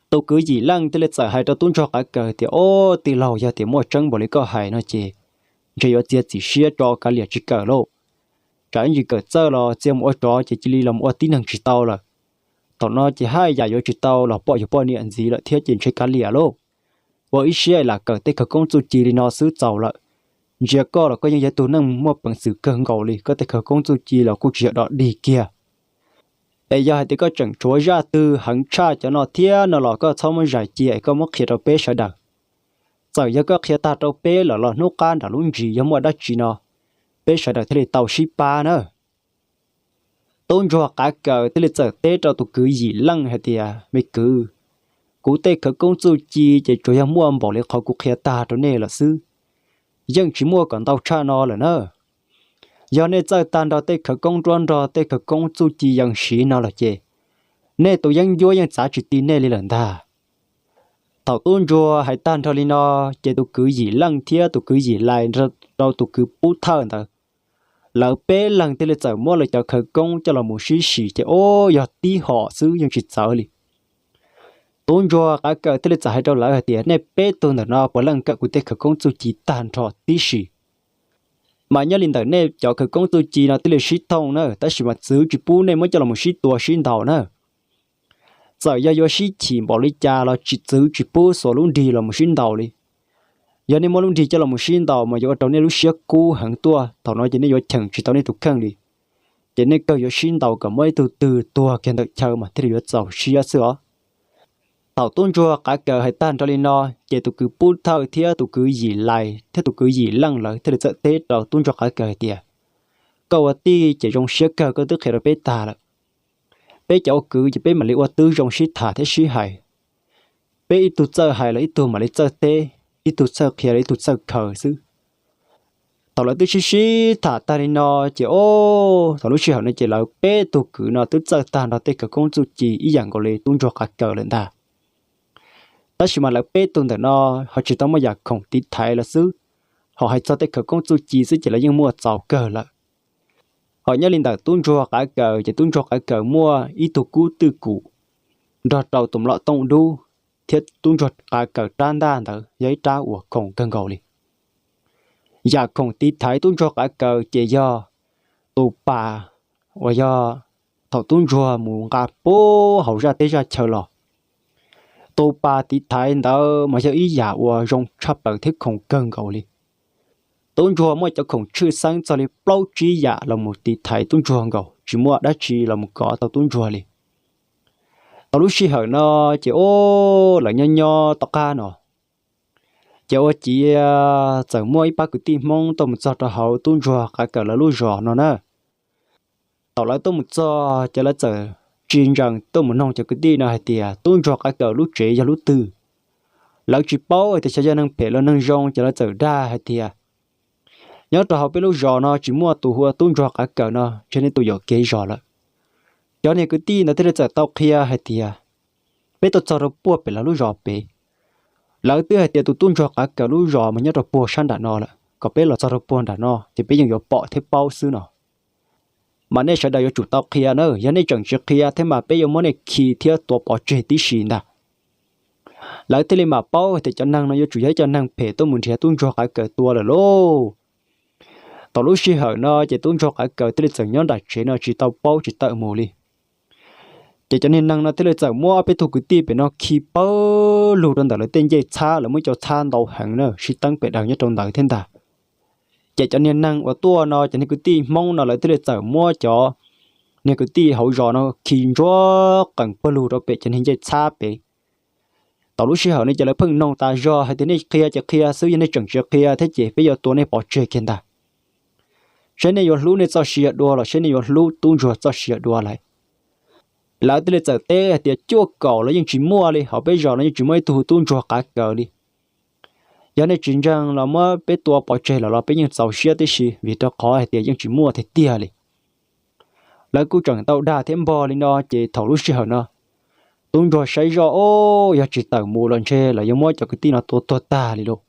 Tus kwv Yim Leej thiaj li txawm hais rau tub ntsuag qav kawm tias, Ob, tij laug, yog tias muaj tseeb npaum li koj hais no ces ntshe yuav txiav txim siab tso kav liam tsis kawm lauj. Tsam ib ntsis kawm txawj los txia mus ua tsov ces cia li los ua tib neeg tsis tau lawm. Thaum no ces haj yam yuav tsis tau los pom yus poj niam ntxiv lawm thiab ces ntshe kav liam lauj. Ua ib siab lam kawm tej khawv koob txuj ci li no xwb txaus lawm. Ntsia koj los koj yeej yog tus neeg muaj peev xwm kawg nkaus li, koj tej khawv koob txuj ci los kuj tsis yog dog dig kiag. Es yog hais tias koj tseem tshuav zaj twg heev tshaj cov no thiab no los koj txhob muab zais cia es koj muab qhia rau peb sawv daws. Txawm yog koj qhia tag rau peb lawm los hnub qab nram lub ntsis yog muaj dab tsi no, peb sawv daws thiaj li tau sib pab na. Tub ntsuag qav kawm thiaj li txawm teb rau tus kwv Yim Leej hais tias, Me kwv, kuv tej khawv koob txuj ci ces tsuas yog muaj npaum li qhov kuv qhia tag rau nej lawm xwb, yeej tsis muaj kom ntau tshaj no lawm na. Yog nej txawj tag nrho tej khawv koob nruab nrog tej khawv koob txuj ci yees siv no lawm ces nej tus yeeb ncuab yeej txav tsis ti nej li lawm ntag. Thaum tub ntsuag hais tag nrho li no, ces tus kwv Yim Leej thiab tus kwv Yim Lais nrog rau tus kwv Pub Thawj ntawd, lawv peb leeg thiaj li txawm muab lawv cov khawv koob coj los mus sib sim ces, Ob, yog tib hom xwb yeej tsis txawv li. Tub ntsuag qav kawm thiaj li txawm hais rau lawv hais tias, Nej peb tug ntawm no puav leej kawm kuv tej khawv koob txuj ci tag nrho tib si. Mas nyob li ntawm nej cov khawv koob txuj ci no thiaj li sib thooj na, tab sis mas txwv tsis pub nej muab coj los mus sib tua sib ntaus na. Txawm yog yuav sib chim npaum li cas los tsis txwv tsis pub xuas lub nrig los mus sib ntaus li. Yog nej muab lub nrig coj los mus sib ntaus mas yuav ua rau nej lub siab kub heev tuaj, thaum no ces nej yuav cheem tsis tau nej tus kheej li. Ces nej kawg yuav sib ntaus kom muab ib tug twg tuag kiag ntawm chaw mas thiaj li yuav txaus siab xwb os. Thaum tub ntsuag qav kawm hais tag nrho li no, ces tus kwv Pub Thawj thiab tus kwv Yim Lais thiab tus kwv Yim Leej lawv thiaj li txawm teb rau tub ntsuag qav kawm hais tias, Koj ua tij ces zoo siab kawg koj twb qhia rau peb tag lawm. Peb cov ua kwv ces peb mam li ua tib zoo sib tham thiab sib hais. Peb ib tug txawj hais los ib tug mam li txawj teb, ib tug txawj qhia los ib tug txawj khaws xwb. Thaum lawv twb sib sib tham tag li no, ces ob, thaum lub sij hawm no ces lawv peb tug kwv no twb txawj tag nrho tej khawv koob txuj ci ib yam nkaus li tub ntsuag qav kawm lawm ntag. Tab sis mas lawv peb tug ntawm no ho tsis tau muaj yam khoom tiv thaiv lawv xwb, ho hais txog tej khawv koob txuj ci xwb ces lawv yeej muaj txaus kawg lawm. Ho nyob li ntawm tub ntsuag qav kawm ces tub ntsuag qav kawm muaj ib tug kub twj kum nrog rau tus mlom tooj dub, thiab tub ntsuag qav kawm rab ntaj ntawd yog ib rab uas khoom kawg nkaus li. Yam khoom tiv thaiv tub ntsuag qav kawm ces yog tus pas uas yog thaum tub ntsuag mus nqa puag hauv zaj teb zaj chaw los. Tus pas tiv thaiv ntawd mas yog ib yam uas zoo tshaj plaws thiab khoom kawg nkaus li. Tub ntsuag muaj cov khoom tshwj xeeb txog li plaub tsib yam los mus tiv thaiv tub ntsuag nkaus, tsis muaj dab tsi los mus kov tau tub ntsuag li. Tau lub sij hawm no ces ob, lawv nyob nyob tom qab no ces ua ciav txawm muaj ib pab kwv tij Hmoob tuaj mus txog rau hauv tub ntsuag qav kawm lawv lub zos no na. Thaum lawv tuaj mus txog ces lawv txawm tsis ntsees tuaj mus noog cov kwv tij no hais tias tub ntsuag qav kawm lub tsev yog lub twg. Lawv tsis paub hais tias xyov yog neeg phem los neeg zoo, ces lawv txawm dag hais tias nyob rau hauv peb lub zos no tsis muaj tus hu ua tub ntsuag qav kawm no, ntshe nej tus yuam kev zos lawm. Cov niag kwv tij ntawd thiaj li txawm tau qhia hais tias peb tuaj txog rau puag pem lawv lub zos pem. Lawv twb hais tias tus tub ntsuag qav kawm lub zos mas nyob rau puag sab nram no lawm, kom peb los txog rau puag nram no ces peb yeej yuav pom thiab paub xwb no. Mas nej sawv daws yuav tsum tau qhia na, yog nej tseem tsis qhia thiab mas peb yuav muab nej khi thiab tua pov tseg tib si ntag. Lawv thiaj li mam paub tias cov neeg no yuav tsum yog ib cov neeg phem tuaj mus nrhiav tub ntsuag qav kawm tua lawm lauj. Thaum lub sij hawm no ces tub ntsuag qav kawm thiaj li txawm nyob nram tsev no tsis tau paub tsis tawm mus li. Ces cov niag neeg no thiaj li txawm muab ob peb tug kwv tij pem no khi pawg lug rau ntawm lawv tej ncej txhab, lawv muaj cov txhab ntau heev na, sib teeb pem daws nyob rau ntawd thiab ntag. Ces cov niag neeg uas tuaj no, cov niag kwv tij Hmoob no lawv thiaj li txawm muab cov niag kwv tij hauv zos no khi ntsuag qees pawg lug rau pem cov niag ncej txhab pem. Thaum lub sij hawm no ces lawv pheej noog tas zog hais tias nej qhia ces qhia xwb, yog nej tseem tsis qhia thiab ces peb yuav tua nej pov tseg kiag ntag. Seb nej yuav hlub nej txoj sia dua los seb nej yuav hlub tub ntsuag txoj sia dua lawm. Lawv thiaj li txawm teb hais tias cuaj kaum los yeej tsis muaj li, hauv peb zos no yeej tsis muaj ib tug tub ntsuag qav kawm li. Yog nej tsis ntseeg los muab peb tua pov tseg los los peb yeej txaus siab tib si, vim rau qhov hais tias yeej tsis muaj tiag tiag li. Lawv kuj tseem tau dag thiab npog li no ces thaum lub sij hawm no tub ntsuag saib zoj, o, yog tsis tawm mus los ntshe lawv yuav muab cov kwv tij no tua tuag tag li lauj.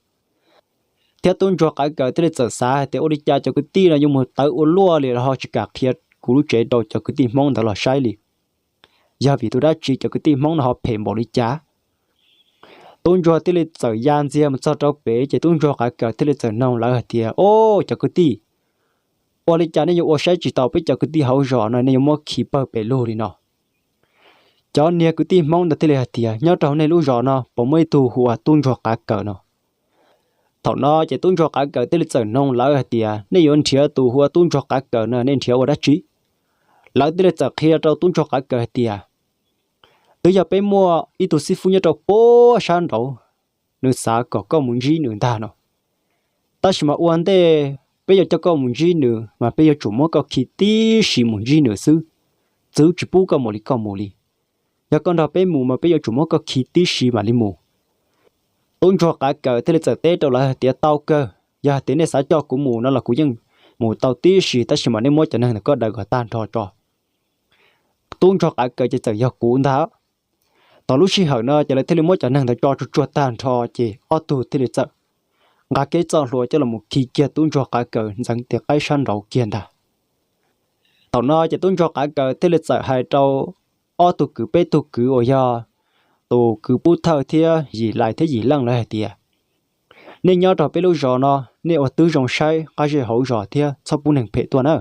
Thiab tub ntsuag qav kawm thiaj li txawm xav hais tias ua li cas cov kwv tij no yuav mus tawv ua luaj li los ho tsis kam qhia kuv lub tsev rau cov kwv tij Hmoob ntawd los saib li. Yog vim tus dab tsi cov kwv tij Hmoob no ho phem npaum li cas? Tub ntsuag thiaj li txawm ya ntxiag mus txog rau pem ces tub ntsuag qav kawm thiaj li txawm noog lawv hais tias, o, cov kwv tij, ua li cas nej yuav ua saib tsis taus peb cov kwv tij hauv zos no, nej yuav muab khi pawg pem lug li no? Cov niag kwv tij Hmoob ntawd thiaj li hais tias nyob rau nej lub zos no puas muaj ib tug hu ua tub ntsuag qav kawm no? Thaum no ces tub ntsuag qav kawm thiaj li txawm noog lawv hais tias nej yuav nrhiav tus hu ua tub ntsuag qav kawm no nej nrhiav ua dab tsi? Lawv thiaj li txawm qhia rau tub ntsuag qav kawm hais tias twb yog peb muaj ib tug xib fwb nyob rau puag sab nraud, nws xav kom koj mus ntsib nws ntag no. Tab sis mas ua ntej peb yuav coj koj mus ntsib nws mas peb yuav tsum muab koj khi tib si mus ntsib nws xwb, txwv tsis pub koj mus li koj mus li. Yog koj nrog peb mus mas peb yuav tsum muab koj khi tib si mam li mus. Tub ntsuag qav kawm thiaj li txawm teb rau lawv hais tias tau kawg, yog hais tias nej xav coj kuv mus no los kuv yeej mus tau tib si, tab sis mas nej muab cov neeg ntawd koj daws kom tag nrho tso. Tub ntsuag qav kawm ces txawm yog kuv ntag. Thaum lub sij hawm no ces lawv thiaj li muab cov neeg ntawd tso tsuag tsuag tag nrho ces ob tug thiaj li txawm nqa kev txoj hlua coj los khi kiag tub ntsuag qav kawm ntxeev tes qaib sab nraud kiag ntag. Thaum no ces tub ntsuag qav kawm thiaj li txawm hais rau ob tug kwv peb tug kwv uas yog tus kwv Pub Thawj thiab Yim Lais thiab Yim Leej lawv hais tias nej nyob rau peb lub zos no, nej ua tib zoo saib qab zej hauv zos thiab txhob pub neeg phem tuaj na.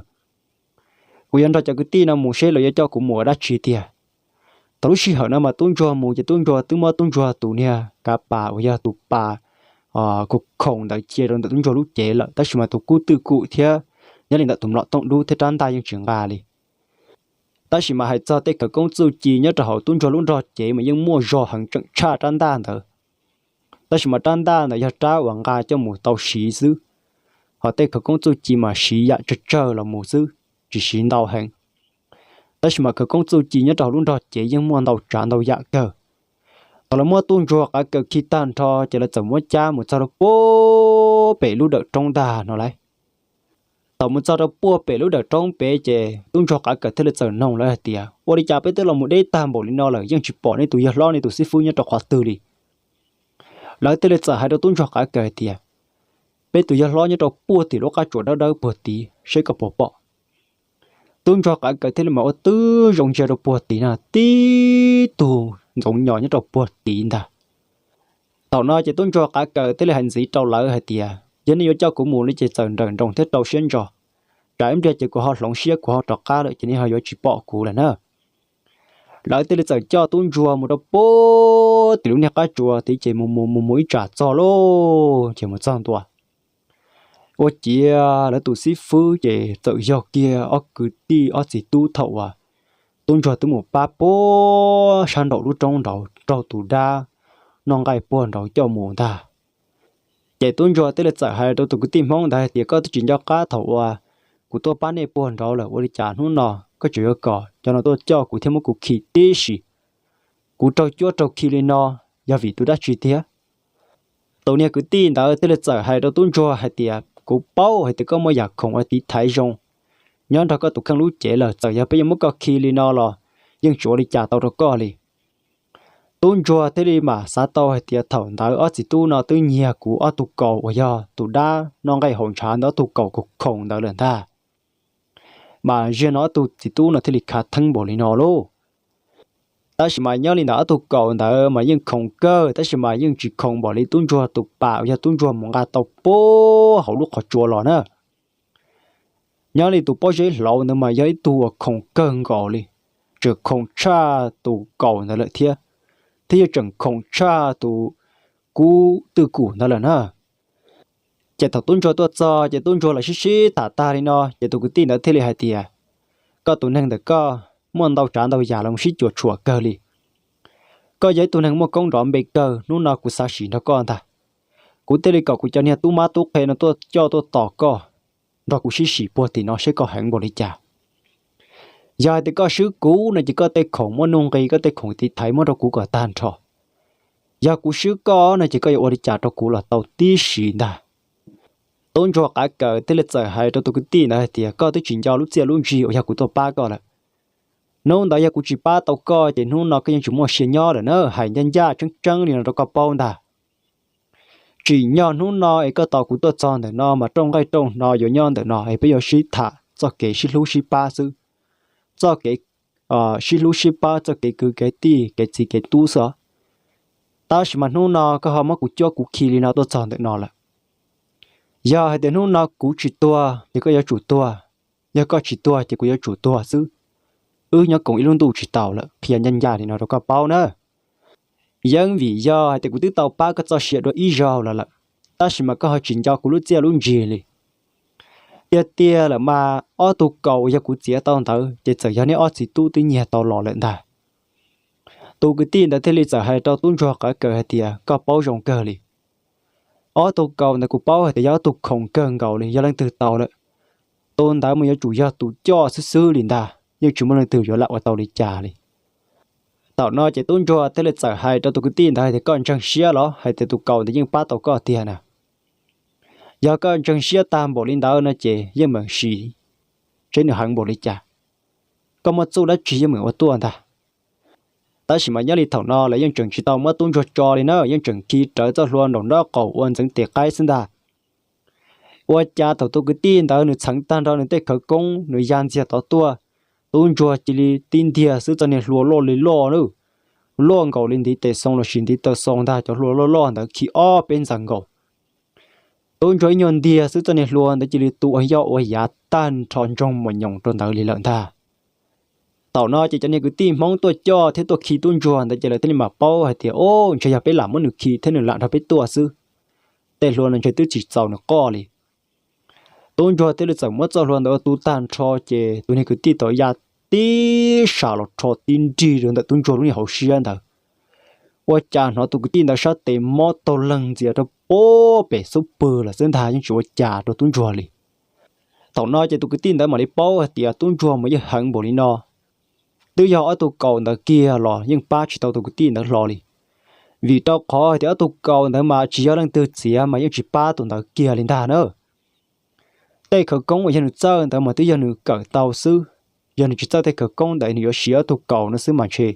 Kuv yuav nrog cov kwv tij no mus seb lawv yuav coj kuv mus ua dab tsi tiag. Thaum lub sij hawm no mas tub ntsuag mus ces tub ntsuag twb muab tub ntsuag tus niag kav pas uas yog tus pas khoom ntawd cia rau ntawm tub ntsuag lub cev lawm, tab sis mas tus kub twj kum thiab nyob li ntawm tus mlom tooj dub thiab rab ntaj yeej tsis nqa li. Tab sis mas hais txog tej khawv koob txuj ci nyob rau hauv tub ntsuag lub nrog cev mas yeej muaj zog heev tseem tshaj rab ntaj ntawd. Tab sis mas rab ntaj ntawd yog rab uas nqa coj mus tau siv xwb, ho tej khawv koob txuj ci mas siv yam tsawg tsawg los mus xwb, tsis siv ntau heev. Tab sis mas khawv koob txuj ci nyob rau hauv lub nrog cev yeej muaj ntau tsav ntau yam kawg. Thaum lawv muab tub ntsuag qav kawm khi tag nrho ces lawv txawm muab cab mus txog rau puag pem lub dawm roob ntag no lauj. Thaum mus txog rau puag pem lub dawm roob pem ces tub ntsuag qav kawm thiaj li txawm noog lawv hais tias ua li cas peb twb los mus deb tag npaum li no lawm yeej tsis pom nej tus yawg hlob nej tus xib fwb nyob rau qhov twg li. Lawv thiaj li txawm hais rau tub ntsuag qav kawm hais tias peb tus yawg hlob nyob rau puag tim lub qab tsuas dawb dawb puag tid seb koj puas pom. Tub ntsuag qav kawm thiaj li mam ua tib zoo ntsia rau puag tid na tib tug ntxoov nyos nyob rau puag tid ntag. Thaum no ces tub ntsuag qav kawm thiaj li hais ntxiv rau lawv hais tias yog nej yuav coj kuv mus li ces txawm nrawm nroos thiab rau siab ntso, tsam ib pliag ces kuv ho hloov siab kuv ho rov qab lawm ces nej ho yuav tsis pom kuv lawm na. Lawv thiaj li txawm coj tub ntsuag mus rau puag tim lub niag qab tsuas tid ces mus mus mus mus ib tsam txog lauj ces mus txog ntua. Ua ciav lawv tus xib fwb ces txawm yog kiag ob kwv tij ob txiv tub thaum uas tub ntsuag twb mus pab puag sab nraum lub roob nraud raug tus dab noj nqaij puag nraud coj mus ntag. Ces tub ntsuag thiaj li txawm hais rau tus kwv tij Hmoob ntawd hais tias koj twb tsis nco qab thaum uas kuv tuaj pab nej puag nraud lawm, ua li cas hnub no koj tseem yuav kom cov no tuaj coj kuv thiab muab kuv khi tib si. Kuv raug cuab raug khi li no yog vim tus dab tsi tiag? Tus niag kwv tij ntawd thiaj li txawm hais rau tub ntsuag hais tias, kuv paub hais tias koj muaj yam khoom uas tiv thaiv zoo nyob nrog koj tus kheej lub cev lawm, txawm yog peb yuav muab koj khi li no los yeej tsis ua li cas tau rau koj li. Tub ntsuag thiaj li mam xav tau hais tias thaum ntawd ob txiv tub no twb nyiag kuv ob tug kaus uas yog tus dab noj nqaij haus ntshav ntawd ob tug kaus khoom ntawd lawm ntag. Mas ziag no ob tug txiv tub no thiaj li khav theeb npaum li no lauj. Tab sis mas nyob li ntawd ob tug kaus ntawd mas yeej khoom kawg, tab sis mas yeej tsis khoom npaum li tub ntsuag tus pas uas yog tub ntsuag mus nqa tau puag hauv lub qhov tsua los na. Nyob li tus pob zeb hlauv ntawd mas yog ib tug uas khoom kawg nkaus li, tseem khoom tshaj tus kaus ntawd lawm thiab, thiab yog tseem khoom tshaj tus kub twj kum ntawd lawm na. Ces thaum tub ntsuag tuaj txog ces tub ntsuag los sib sib tham tag li no ces tus kwv tij ntawd thiaj li hais tias, koj tus neeg ntawm koj muaj ntau tsav ntau yam los sib cuam tshuam kawg li. Koj yog ib tug neeg muaj koob nrov npe kawg, hnub no kuv xav sim nrog koj ntag. Kuv thiaj li kom kuv cov niag tub mab tub qhe no tuaj coj tuaj tos koj, nrog kuv sib sim puag tim no seb koj heev npaum li cas. Yog hais tias koj swb kuv no ces koj tej khoom muaj nuj nqis, koj tej khoom tiv thaiv muab rau kuv kom tag nrho. Yog kuv swb koj no ces koj yuav ua li cas rau kuv los tau tib si ntag. Tub ntsuag qav kaws thiaj li txawm hais rau tus kwv tij ntawd hais tias, koj twb tsis nco lub txiaj lub ntsig uas yog kuv tuaj pab koj lawm. Hnub ntawd yog kuv tsis pab tau koj ces hnub no koj yeej tsis muaj sia nyob lawm na, hais ncaj ncaj tseeb tseeb li no rau koj paub ntag. Tsim nyog hnub no es koj tos kuv tuaj txog ntawm no mas rooj nqaij rooj hno yuav nyob ntawm no es peb yuav sib tham txoj kev sib hlub sib pab xwb, txoj kev sib hlub sib pab, txoj kev kwv kev tij, kev txiv kev tub xwb os. Tab sis mas hnub no koj ho muab kuv cuab kuv khi li no tuaj txog ntawm no lawm. Yog hais tias hnub no kuv tsis tuag ces koj yuav tsum tuag, yog koj tsis tuag ces kuv yuav tsum tuag xwb. Wb nyob koom ib lub ntuj tsis tau lawm, qhia ncaj ncaj li no rau koj paub na. Yeeb vim yog hais tias kuv twb tau pab koj txoj sia dua ib zaug los lawm, tab sis mas koj ho tsis nco kuv lub txiaj lub ntsig li. Tiag tiag lawm mas ob tug kaus uas yog kuv txiav tau ntawd ces txawm yog neb ob txiv tub twb nyiag tau los lawm ntag. Tus kwv tij ntawd thiaj li txawm hais rau tub ntsuag qav kaws hais tias, koj paub zoo kawg li. Ob tug kaus ntawd kuv paub hais tias yog ob tug khoom kawg nkaus li, yog leej twg tau lawm, tus ntawd mas yuav tsum yog tus coj xwb xwb li ntag, yeej tsis muaj leej twg yuav lam ua tau li cas li. Thaum no ces tub ntsuag thiaj li txawm hais rau tus kwv tij ntawd hais tias, koj ntseeg siab los hais tias tus kaus ntawd yeej pab tau koj tiag na? Yog koj ntseeg siab tag npaum li ntawd no ces yeej meem sim seb nws heev npaum li cas. Koj muaj txuj dab tsi yeej meem ua tuaj ntag. Tab sis mas nyob li thaum no lawv yeej tseem tsis tau muab tub ntsuag tso li na, yeej tseem khi rawv txoj hlua nraum nraub qaum ua ntxeev tes qaib xwb ntag. Ua cas thaum tus kwv tij ntawd nws txheev tag nrho nws tej khawv koob nws ya ntxiag tod tuaj, tub ntsuag cia li tib ntiag xwb txoj niag hlua loj li loj na, loj nkaus li ntiv tes xoo los sis ntiv taw xoo ntag, cov hlua loj loj ntawd khi ob peb ntxaws nkaus. Tub ntsuag ib nyuag ntiag xwb txoj niag hlua ntawd cia li tu ua yoj ua yav tag nrho ntsoog mos nyoos rau ntawd li lawm ntag. Thaum no ces cov niag kwv tij Hmoob tuaj coj thiab tuaj khi tub ntsuag ntawd ces lawv thiaj li mam paub hais tias, o, ntshe yog peb lam muab nws khi thiab nws lam nrog peb tuaj xwb. Tej hlua no ntshe twb tsis txaus nws qoj li. Tub ntsuag thiaj li txawm muab txoj hlua ntawd ua tu tag nrho ces tus niag kwv tij tod ya tib sam los rho tib nrig rau ntawm tub ntsuag lub niag hauv siab ntawd. Ua cas hnov tus kwv tij ntawd sab tes mob taug leeg ntxias rau puag pem xub pwg lawm xwb ntag, yeej tsis ua cas rau tub ntsuag li. Thaum no ces tus kwv tij ntawd mam li paub hais tias tub ntsuag mas yeej heev npaum li no. Twb yog ob tug kaus ntawd kiag los yeej pab tsis tau tus kwv tij ntawd hlo li. Vim rau qhov hais tias ob tug kaus ntawd mas tsis yog leej twg txiav mas yeej tsis pab tus ntawd kiag li ntag na. Tej khawv koob uas yog nws txawj ntawd mas twb yog nws kawm tau xwb. Yog nws tsis txawj tej khawv koob ntawd nws yuav siv ob tug kaus no xwb mas ntshe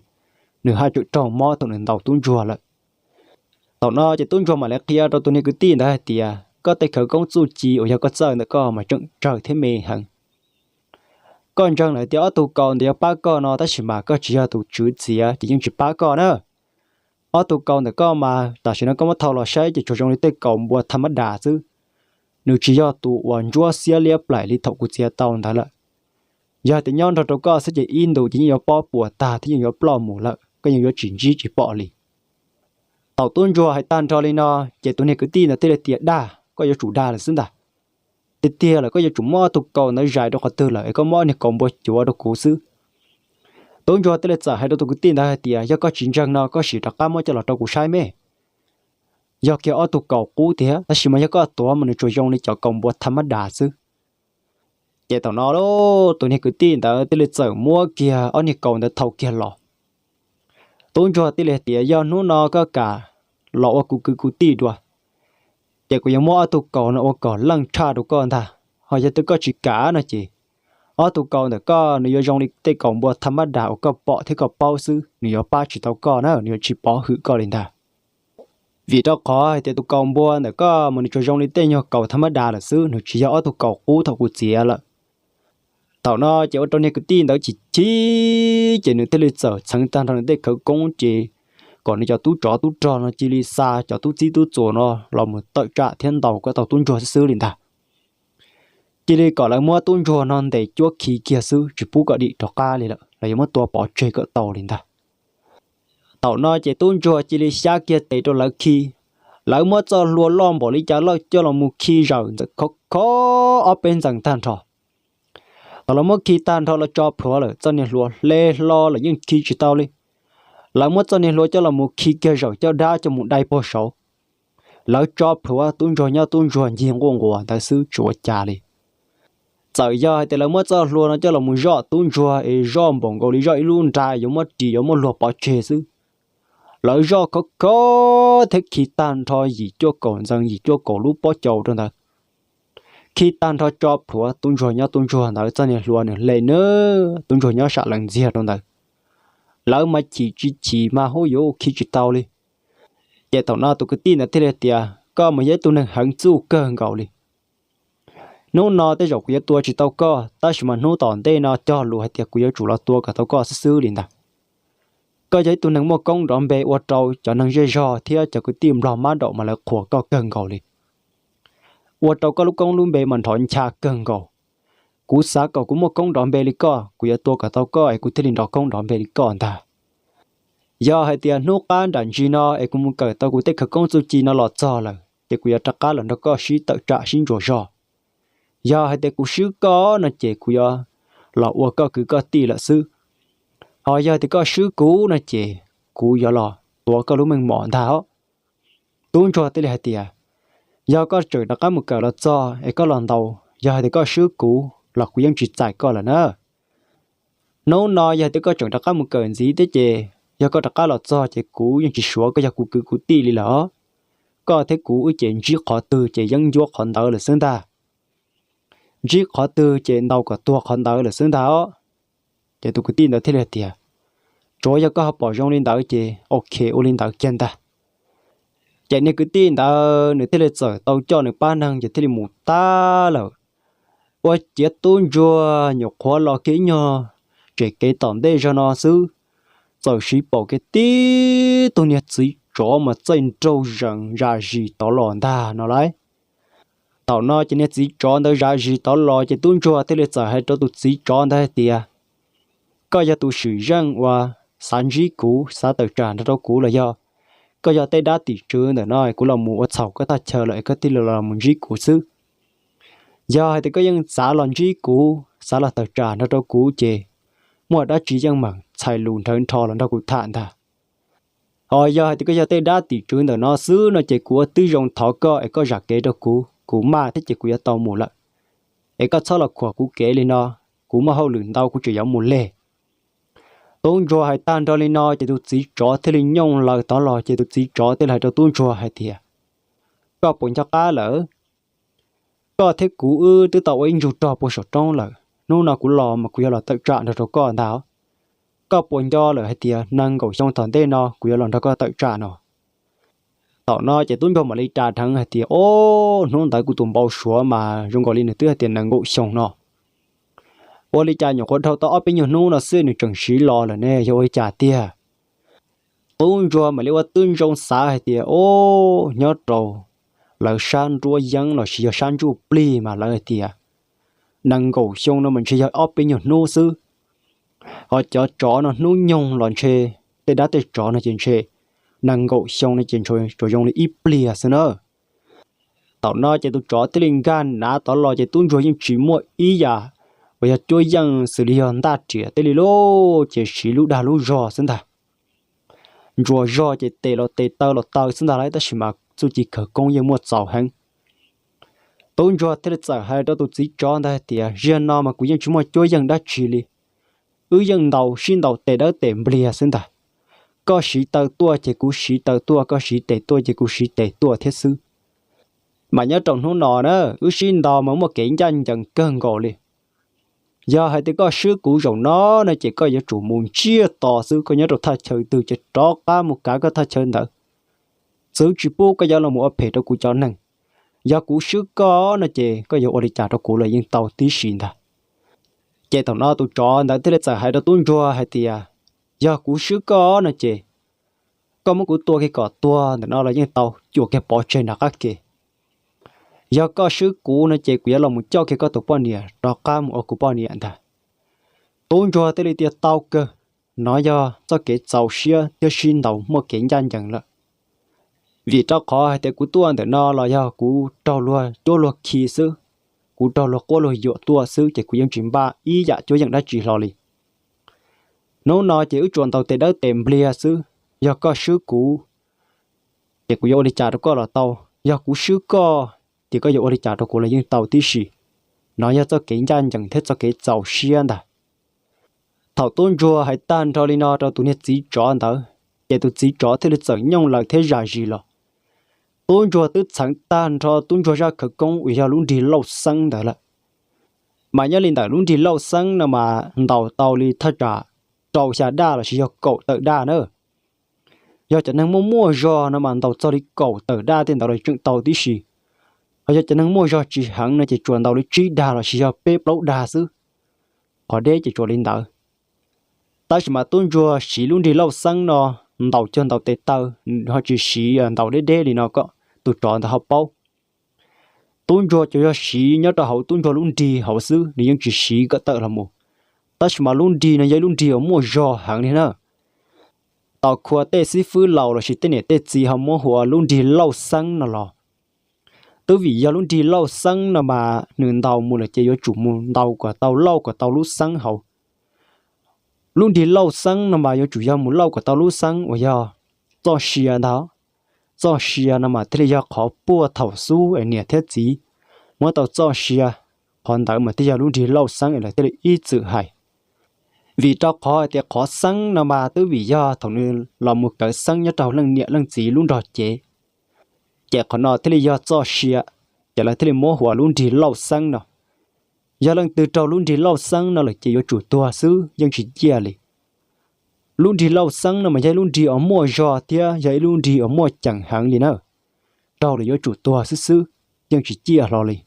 nws haj tseem raug mob thaum nws ntaus tub ntsuag lawm. Thaum no ces tub ntsuag mam li qhia rau tus niag kwv tij ntawd hais tias, koj tej khawv koob txuj ci uas yog koj txawj ntawm koj mas tseem tsawg thiab me heev. Koj ntseeg lawm tias ob tug kaus ntawd yuav pab koj no tab sis mas koj tsis yog tus tswv txiav ces yeej tsis pab koj na. Ob tug kaus ntawm koj mas tam sim no koj muab thau los saib ces tsuas zoo li tej kaus npua tha mab das xwb. Nws tsis yog tus uas ntsuab xiab liab plaim li thaum kuv txiav tau ntawd lawm. Yog tias nyob nrog rau koj xwb ces ib ntus ces yeej yuav pob puas tag thiab yeej yuav ploj mus lawm, koj yeej yuav tsis ntsib tsis pom li. Thaum tub ntsuag hais tag nrho li no, ces tus niag kwv tij ntawd thiaj li tias, dag, koj yuav tsum dag lawm xwb ntag. Tiag tiag lawm koj yuav tsum muab ob tug kaus ntawd zais rau qhov twg lawm es koj muab ob niag kaus npua cuav rau kuv xwb. Tub ntsuag thiaj li txawm hais rau tus kwv tij ntawd hais tias, yog koj tsis ntseeg no koj sim rov qab muab coj los rau kuv saib me. Yog kiag ob tug kaus qub tiag tab sis mas yog koj tuav mas nws tsuas zoo li cov kaus npua tha mab das xwb. Ces thaum no tus niag kwv tij ntawd thiaj li txawm muab kiag ob niag kaus ntawd thau kiag los. Tub ntsuag thiaj li hais tias, Yog hnub no koj kam los ua kuv kwv kuv tij dua, ces kuv yuav muab ob tug kaus no ua kom leej tshaj rau koj ntag. Ho yog twb koj tsis kam no ces ob tug kaus ntawm koj nws yuav zoo li tej kaus npua thaj mab das uas koj pom thiab koj paub xwb, nws yuav pab tsis tau koj na, nws yuav tsis pov hwm koj li ntag. Vim rau qhov hais tias tus kaus npua ntawm koj mas nws tsuas zoo li tej nyuag kaus thaj mab das lawm xwb, nws tsis yog ob tug kaus qub thaum kuv txiav lawm. Thaum no ces ua rau niag kwv tij ntawd chim chim, ces nws thiaj li txawm txheev tag nrho nws tej khawv koob ces kom nws cov tub tsov tub rog no cia li xa cov tub txib tub txuas no los mus tawm tsam thiab ntaus kom tau tub ntsuag xwb xwb li ntag. Cia li kom lawv muab tub ntsuag no ntes cuab khi kiag xwb, tsis pub kom dim rov qab li lawm, lawv yuav muab tua pov tseg kom tau li ntag. Thaum no ces tub ntsuag cia li xyab kiag tes rau lawv khi. Lawv muab txoj hlua loj npaum li cas lawm coj los mus khi zawm ntxawm khov kho ob peb ntxees tag nrho. Thaum lawv muab khi tag nrho los tso plhuav lawm, txoj niag hlua hle hlo lawm yeej khi tsis tau li. Lawv muab txoj niag hlua coj los mus khi kiag zawm caj dab coj mus dai puag saud. Lawv tso plhuav tub ntsuag nyob tub ntsuag ncig nquj nquas ntawd xwb tsis ua cas li. Txawm yog hais tias lawv muab txoj hlua no coj los mus zoj tub ntsuag es zoj npaum nkaus li zoj ib lub nra yuav muab ris yuav muab luag pov tseg xwb. Lawv zoj khov kho thiab khi tag nrho yim cuaj kaum ntxees yim cuaj kaum lub pob caus rau ntawd. Khi tag nrho tso plhuav tub ntsuag nyob tub ntsuag ntawd txoj niag hlua nws hle nab tub ntsuag nyob sam lees ntxiag rau ntawd. Lawv mas chim tsis chim mas hu yuav khi tsis tau li. Ces thaum no tus kwv tij ntawd thiaj li tias, Koj mas yog ib tug neeg heev txuj kawg nkaus li. Hnub no tej zaum kuv yuav tua tsis tau koj, tab sis mas hnub tom ntej no cog lus hais tias kuv yuav tsum los tua kom tau koj xwb xwb li ntag. Koj yog ib tug neeg muaj koob nrov npe ua rau cov neeg zej zog thiab cov kwv tij nplog mab daum mas lawv qhuas koj kawg nkaus li. Ua rau koj lub koob lub npe mas nrov ncha kawg nkaus. Kuv xav kom kuv muaj koob nrov npe li koj, kuv yuav tua kom tau koj es kuv thiaj li nrov koob nrov npe li koj ntag. Yog hais tias hnub qab nram ntsis no es kuv mus kawm tau kuv tej khawv koob txuj ci no los txog lawm ces kuv yuav rov qab los nrog koj sib tawm tsam sib ntsuas zog. Yog hais tias kuv swb koj no ces kuv yuav los ua koj kwv koj tij lawm xwb. Ho yog tias koj swb kuv no ces kuv yuav los tua koj lub meej mom ntag os. Tub ntsuag thiaj li hais tias, Yog koj tseem rov qab mus kawm los txog es koj los ntaus, yog hais tias koj swb kuv los kuv yeej tsis txais koj lawm na. Hnub no yog hais tias koj tseem rov qab mus kawm ntxiv thiab ces yog koj rov qab los txog ces kuv yeej tsis suav koj yog kuv kwv kuv tij li lawm. Koj thiab kuv wb ces ntsib qhov twg ces yeeb ncuab qhov ntawd lawm xwb ntag. Ntsib qhov twg ces ntaus kom tuag qhov ntawd lawm xwb ntag os. Ces tus kwv tij ntawd thiaj li tias, Tsuav yog koj ho pom zoo li ntawd ces ok ua li ntawd kiag ntag. Ces niag kwv tij ntawd nws thiaj li txawm tau coj nws pab neeg ces thiaj li mus tag lawm. Ua ciav tub ntsuag nyuam qhuav los kiag ib nyuag tsev kev tom ntej zog no xwb, txawm siv pom kiag tib tug niag txiv tsov mas txaij nraug zees zam zis tod los ntag no lauj. Thaum no ces niag txiv tsov ntawd zam zis tod los ces tub ntsuag thiaj li txawm hais rau tus txiv tsov ntawd hais tias, Koj yog tus swm zeej uas xav ntsib kuv, xav tawm tsam nrog rau kuv los yog koj yog tej dab tim tswv ntawm no kuv los mus ua txhaum koj thaj chaw lawm es koj thiaj li los mus ntsib kuv xwb? Yog hais tias koj yeej xav los ntsib kuv, xav los tawm tsam nrog rau kuv ces muaj dab tsi yeej meem txhais lus nrhawv nrho los nrog kuv tham ntag. Ho yog hais tias koj yog tej dab tim tswv ntawm no xwb no ces kuv ua tib zoo thov koj es koj zam kev rau kuv, kuv maj thiab ces kuv yuav tau mus lawm. Es koj txhob los khuam kuv kev li no, kuv muaj hauj lwm ntau kuv tseem yuav mus leg. Tub ntsuag hais tag nrho li no ces tus txiv tsov thiaj li nyooj laws tod los ces tus txiv tsov thiaj li hais rau tub ntsuag hais tias, Koj puas nco qab lawm? Koj thiab kuv wb twb tau ua ib ntsug rog puag saum roob lawm, hnub no kuv los mas kuv yuav los tawm tsam nrog rau koj ntag. Koj puas nco lawm hais tias nees nkaum xyoo tom ntej no kuv yuav los nrog koj tawm tsam no? Thaum no ces tub ntsuag mam li ras dheev hais tias, Ob, hnub ntawd kuv tus npau suav mas zoo nkaus li nws twb hais tias nees nkaum xyoo no. Ua li cas nyuam qhuav dhau tau ob peb nyuag hnub no xwb nws tseem siv los lawm ne, yog ua li cas tiag? Tub ntsuag mam li ua tib zoo xav hais tias, Ob, nyob rau lawv sab nruab yeeb los sis yog sab ntsuj plig mas lawv hais tias nees nkaum xyoo no mas ntshe yog ob peb nyuag hnub xwb. Ho cov tsov no hnub nyoog los ntshe, tej dab tej tsov no ces ntshe nees nkaum xyoo no ces tsuas zoo li ib pliag xwb na. Thaum no ces tus tsov thiaj li nkag nav tod los ces tub ntsuag yeej tsis muaj ib yam uas yog cuab yeej xws li yog ntaj riam tej li lauj, ces siv lub dag lub zog xwb ntag. Ntsuas zog ces tes los tes taw los taw xwb ntag lauj, tab sis mas txuj ci khawv koob yeej muaj txaus heev. Tub ntsuag thiaj li txawm hais rau tus txiv tsov ntawd hais tias, Zaum no mas kuv yeej tsis muaj cuab yeej dab tsi li. Wb yeej ntaus sib ntaus tes dawb tes npliag xwb ntag. Koj siv taw tuaj ces kuv siv taw tuaj, koj siv tes tuaj ces kuv siv tes tuaj thiab xwb. Mas nyob rau hnub no na, wb sib ntaus mas muaj kev ncaj ncees kawg nkaus li. Yog hais tias koj swb kuv zaum no no ces koj yuav tsum mus ntsiag to xwb, koj nyob rau thaj chaw twg ces rov qab mus kav koj thaj chaw ntawd. Txwv tsis pub koj yuav los mus ua phem rau kuv cov neeg. Yog kuv swb koj no ces koj yuav ua li cas rau kuv los yeej tau tib si ntag. Ces thaum no tus tsov ntawd thiaj li txawm hais rau tub ntsuag hais tias, Yog kuv swb koj no ces koj muab kuv tua kiag kom tuag ntawm no los yeej tau, cuam kiag pov tseg nram qab ke. Yog koj swb kuv no ces kuv yuav los mus coj kiag koj tus poj niam rov qab mus ua kuv poj niam ntag. Tub ntsuag thiaj li tias, Tau kawg, nov yog txoj kev txaus siab thiab sib ntaus muaj kev ncaj ncees lawm. Vim rau qhov hais tias kuv tuaj ntawm no los yog kuv raug luag cuab luag khi xwb, kuv raug luag quab luag yuam tuaj xwb ces kuv yeej tsis npaj ib yam cuab yeej dab tsi hlo li. Hnub no ces wb tsuas ntaus tes dawb tes npliag xwb, yog koj swb kuv ces kuv yuav ua li cas rau koj los tau, yog kuv swb koj ces koj yuav ua li cas rau kuv los yeej tau tib si. Nov yog txoj kev ncaj ncees thiab txoj kev txaus siab ntag. Thaum tub ntsuag hais tag nrho li no rau tus niag txiv tsov ntawd, ces tus txiv tsov thiaj li txawm nyooj lawm thiab zam zis los. Tub ntsuag twb txheev tag nrho tub ntsuag zaj khawv koob uas yog lub nrig lauj xeeb ntawd lawm. Mas nyob li ntawm lub nrig lauj xeeb no mas ntaus tau li thaj tsam rau xya daj los sis yog kaum tawm daj na. Yog cov neeg muaj muaj zog no mas ntaus txog li kaum tawm daj tej ntawd los tseem tau tib si. Ho yog cov neeg muaj zog tsis heev no ces tsuas ntaus li tsib dag los sis yog peb plaub dag xwb. Qhov deb ces tsuas li ntawd. Tab sis mas tub ntsuag siv lub nrig lauj xeeb no ntaus cuag ntaus tes taw, ho tsis siv ntaus deb deb li no kom tus tsov ntawd ho paub. Tub ntsuag tsuas yog siv nyob rau hauv tub ntsuag lub nrig hauv xwb, nws yeej tsis siv kom tawm los mus. Tab sis mas lub nrig no yog ib lub nrig uas muaj zog heev li na. Tos khua tej xib fwb laus los sis tej niam tej txiv ho muab hu ua lub nrig lauj xeeb no los, twb vim yog lub nrig lauj xeeb no mas nws ntaus mus lawm ces yuav tsum mus ntaus kom tau lauj kom tau lub xeeb hauv. Lub nrig lauj xeeb no mas yuav tsum yog mus lauj kom tau lub xeeb uas yog txoj sia ntag. Txoj sia no mas thiaj li yog qhov puag thaum xub es niam thiab txiv muab tau txoj sia, qhov ntawd mas thiaj yog lub nrig lauj xeeb es lawv thiaj li ib txwm hais. Vim rau qhov hais tias qhov xeeb no mas twb vim yog thaum nws los mus kawv xeeb nyob rau leej niam leej txiv lub nrog cev, ces qhov no thiaj li yog txoj sia, ces lawv thiaj li muab hu ua lub nrig lauj xeeb no. Yog leej twg raug lub nrig lauj xeeb no lawm ces yuav tsum tuag xwb yeej tsis ciaj li. Lub nrig lauj xeeb no mas yog ib lub nrig uas muaj zog thiab yog ib lub nrig uas muaj ceem heev li na. Raug lawm yuav tsum tuag xwb xwb, yeej tsis ciaj hlo li.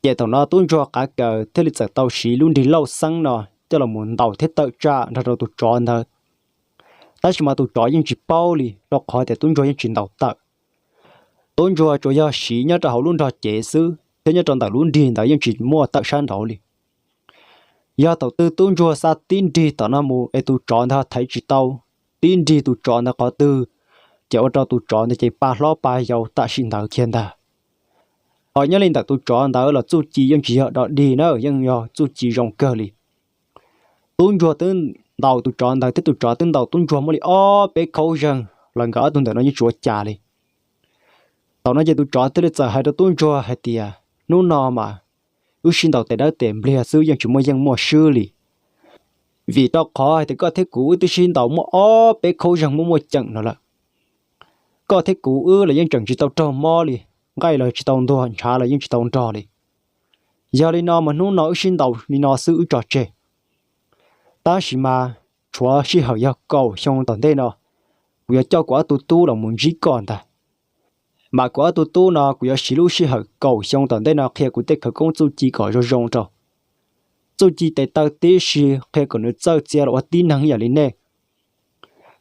Ces thaum no tub ntsuag qav kaws thiaj li txawm tau siv lub nrig lauj xeeb no coj los mus ntaus thiab tawm tsam nrog rau tus tsov ntawd. Tab sis mas tus tsov yeej tsis paub li rau qhov tias tub ntsuag yeej tsis ntaus tawm. Tub ntsuag tsuas yog siv nyob rau hauv lub nrog cev xwb thiab nyob rau ntawm lub nrig ntawd yeej tsis muaj tawm sab nraud li. Yog thaum twg tub ntsuag xa tib nrig tom no mus es tus tsov ntawd thaiv tsis tau tib nrig tus tsov ntawd qhov twg, ces ua rau tus tsov ntawd ces pa hlob pa yau tam sim ntawd kiag ntag. Ho nyob li ntawm tus tsov ntawd los txuj ci yeej tsis yog dog dig na, yeej yog txuj ci zoo kawg li. Tub ntsuag twb ntaus tus tsov ntawd thiab tus tsov twb ntaus tub ntsuag muaj li ob peb khaub zeeg los nkawd ob tug ntawm no yeej tsis ua cas li. Thaum no ces tus tsov thiaj li txawm hais rau tub ntsuag hais tias, Hnub no mas wb sib ntaus tes dawb tes npliag xwb yeej tsis muaj yeej muaj swb li. Vim rau qhov hais tias koj thiab kuv wb twb sib ntaus muaj ob peb khaub zeeg muaj muaj ceem no lawm. Koj thiab kuv wb los yeej tseem tsis tau raug mob li, nqaij los tsis tau ntuag, ntshav los yeej tsis tau nrog li. Yog li no mas hnub no wb sib ntaus li no xwb wb tso tseg. Tab sis mas tshuav sij hawm yog kaum xyoo tom ntej no, kuv yuav coj kuv ob tug tub los mus ntsib koj ntag. Mas kuv ob tug tub no kuv yuav siv lub sij hawm kaum xyoo tom ntej no qhia kuv tej khawv koob txuj ci kom zoo zoo rau. Txuj ci tes taw tib si qhia kom nws txawj txia los ua tib neeg yam li nej,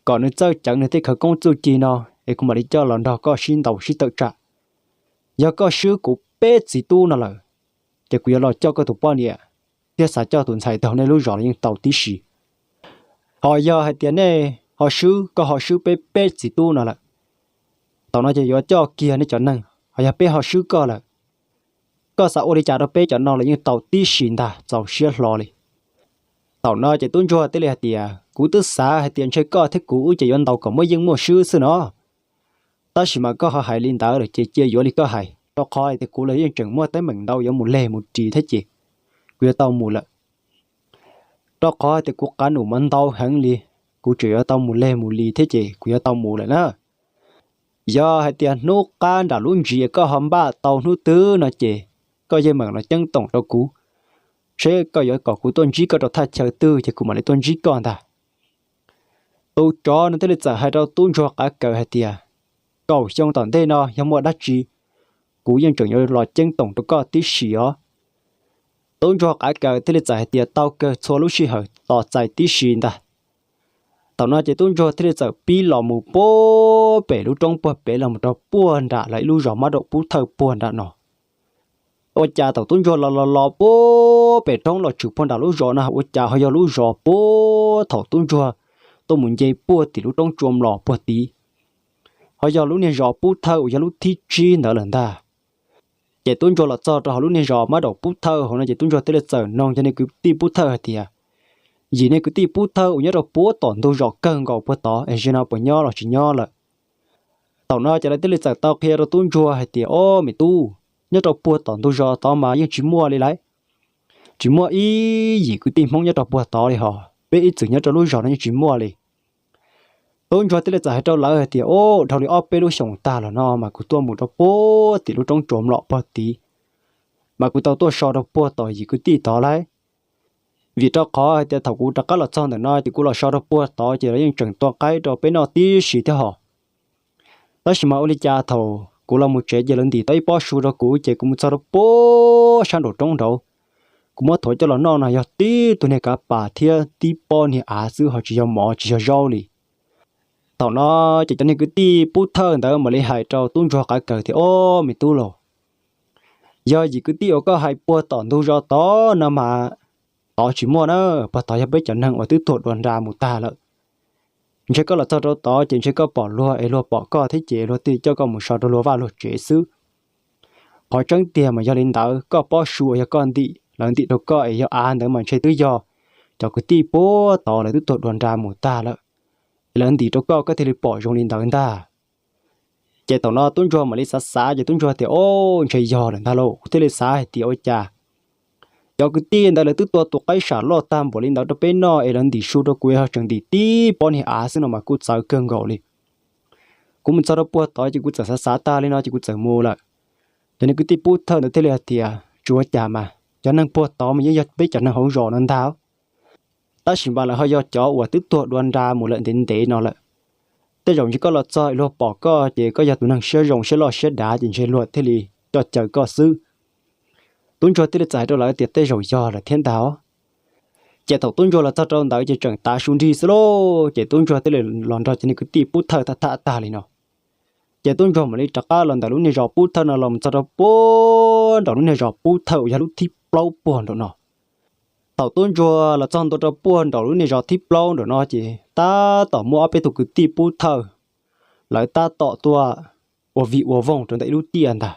kom nws txawj ceev nws tej khawv koob txuj ci no, es kuv mam li coj los nrog koj sib ntaus sib tawm tsam. Yog koj swb kuv peb txiv tub no lawm, ces kuv yuav los coj koj tus poj niam thiab xav coj tus ntxhais tau nej lub zos los yeej tau tib si. Ho yog hais tias nej ho swb, koj ho swb peb peb txiv tub no lawm, thaum no ces yuav coj kiag nej cov neeg. Ho yog peb ho swb koj lawm, koj xav ua li cas rau peb cov no los yeej tau tib si ntag, txaus siab hlo li. Thaum no ces tub ntsuag thiaj li hais tias, Kuv twb xav hais tias ntshe koj thiab kuv wb ces yuav ntaus kom muaj yeej muaj swb xwb no. Tab sis mas koj ho hais li ntawd lawm ces cia yuav li koj hais. rau qhov hais tias kuv los yeej tseem muaj teeb meem ntau yuav mus leg mus ris thiab ces kuv yuav tau mus lawm. Rau qhov hais tias kuv qav num mas ntau heev li, kuv tseem yuav tau mus leg mus li thiab ces kuv yuav tau mus lawm na. Yog hais tias hnub qab nram lub ntsis koj ho npaj tau hnub twg no ces koj yeej meem los ceeb toom rau kuv, seb koj yuav kom kuv tuaj ntsib koj rau thaj chaw twg ces kuv mam li tuaj ntsib koj ntag. Tus tsov no thiaj li txawm hais rau tub ntsuag qav kaws hais tias, kaum xyoo tom ntej no yog muaj dab tsi, kuv yeej tseem yuav los ceeb toom rau koj tib si os. Tub ntsuag qav kaws thiaj li txawm hais tias tau kawg, txhua lub sij hawm tos txais tib si ntag. Thaum no ces tub ntsuag thiaj li txawm pib los mus puag pem lub roob puag pem los mus rau puag nram lawv ib lub zos mab daum pub thawj puag nram no. Ua cas thaum tub ntsuag los los los puag pem roob los tshwm puag nram lub zos no ua cas ho yog lub zos puag thaum tub ntsuag tuaj mus nce puag tim lub roob tsua mlos puag tid, ho yog lub niag zos pub thawj uas yog lub thib tsib ntawd lawm ntag. Ces tub ntsuag los txog rau hauv lub niag zos mab daum pub thawj hauv no ces tub ntsuag thiaj li txawm noog cov niag kwv tij pub thawj hais tias, yim niag kwv tij pub thawj uas nyob rau puag tom ntug zos kawg nkaus puag tod es zaum no puas nyob los tsis nyob lawm? Thaum no ces lawv thiaj li txawm tau qhia rau tub ntsuag hais tias, o, me tub, nyob rau puag tom ntug zos tod mas yeej tsis muaj li lauj. Tsis muaj ib yim kwv tij Hmoob nyob rau puag tod li hos, peb ib txwm nyob rau lub zos no yeej tsis muaj li. Tub ntsuag thiaj li txawm hais rau lawv hais tias, o, dhau li ob peb lub xyoos tag los no mas kuv tuaj mus rau puag tim lub roob tsua mlom puag tid, mas kuv tau tuaj so rau puag tom yim kwv tij tod lauj. Vim rau qhov hais tias thaum kuv rov qab los txog ntawm no ces kuv los so rau puag tod ces lawv yeej tseem tua qaib rau peb noj tib si thiab hos. Tab sis mas ua li cas thaum kuv los mus tsev ces lawv ntim tau ib pob su rau kuv ces kuv mus txog rau puag sab nraum roob nraud, kuv muab thuav coj los noj no yog tib tug niag kav pas thiab tib pob niag av xwb ho tsis yog mov tsis yog zaub li. Thaum no ces cov niag kwv tij pub thawj ntawd mam li hais rau tub ntsuag qav kaws tias, o, me tub lauj, yog yim kwv tij uas koj hais puag tom ntug zos tod no mas tod tsis muaj na, puag tod yog peb cov neeg uas twb tuag dua nra mus tag lawm. Ntshe koj los txog rau tod ces ntshe koj pom luag es luag pom koj thiab ces luag thiaj coj koj mus so rau luag vaj luag tsev xwb. Qhov tseeb tiag mas yog li ntawd, koj pob su uas yog koj ntim, lawv ntim rau koj es yog av ntawd mas ntshe twb yog cov kwv tij puag tod lawv twb tuag dua nra mus tag lawm, es lawv ntim rau koj koj thiaj li pom zoo li ntawd ntag. Ces thaum no tub ntsuag mam li xav xav ces tub ntsuag tias, o, ntshe yog lawm ntag lauj. Kuv thiaj li xav hais tias ua cas cov kwv tij ntawd lawv twb tua tus qaib sam loj tag npaum li ntawd rau peb noj es lawv ntim su rau kuv ho tseem ntim tib pob niag av xwb no mas kuj txawv kawg nkaus li. Kuv mus txog rau puag tod ces kuv txawm xav xav tag li no ces kuv txawm mus lawm. Cov niag kwv tij pub thawj ntawd thiaj li hais tias, tsis ua cas mas, cov neeg puag tod mas yeej yog peb cov neeg hauv zos no ntag. Tab sis mas lawv ho yog cov uas twb tuag dua nra mus lawm ntev ntev no lawm. Tej zaum ntshe koj los txog es luag pom koj ces koj yog tus neeg siab zoo siab loj siab dav ces ntshe luag thiaj li coj caw koj xwb. Tub ntsuag thiaj li txawm hais rau lawv tias tej zaum yog lawm thiab ntag. Ces thaum tub ntsuag los txog rau ntawd ces tseem tav su nrig xwb lauj, ces tub ntsuag thiaj li los nrog cov niag kwv tij pub thawj tham tham tag li no. Ces tub ntsuag mam li rov qab los ntawm lub niag zos pub thawj no los mus txog rau puag nraum lub niag zos pub thawj uas yog lub thib plaub puag nraum no. Thaum tub ntsuag los txog ntua rau puag nraum lub niag zos thib plaub nraum no ces tab tom muaj ob peb tug kwv tij pub thawj, lawv tab tom tuaj ua vig ua voog rau ntawm ib lub tiaj ntag.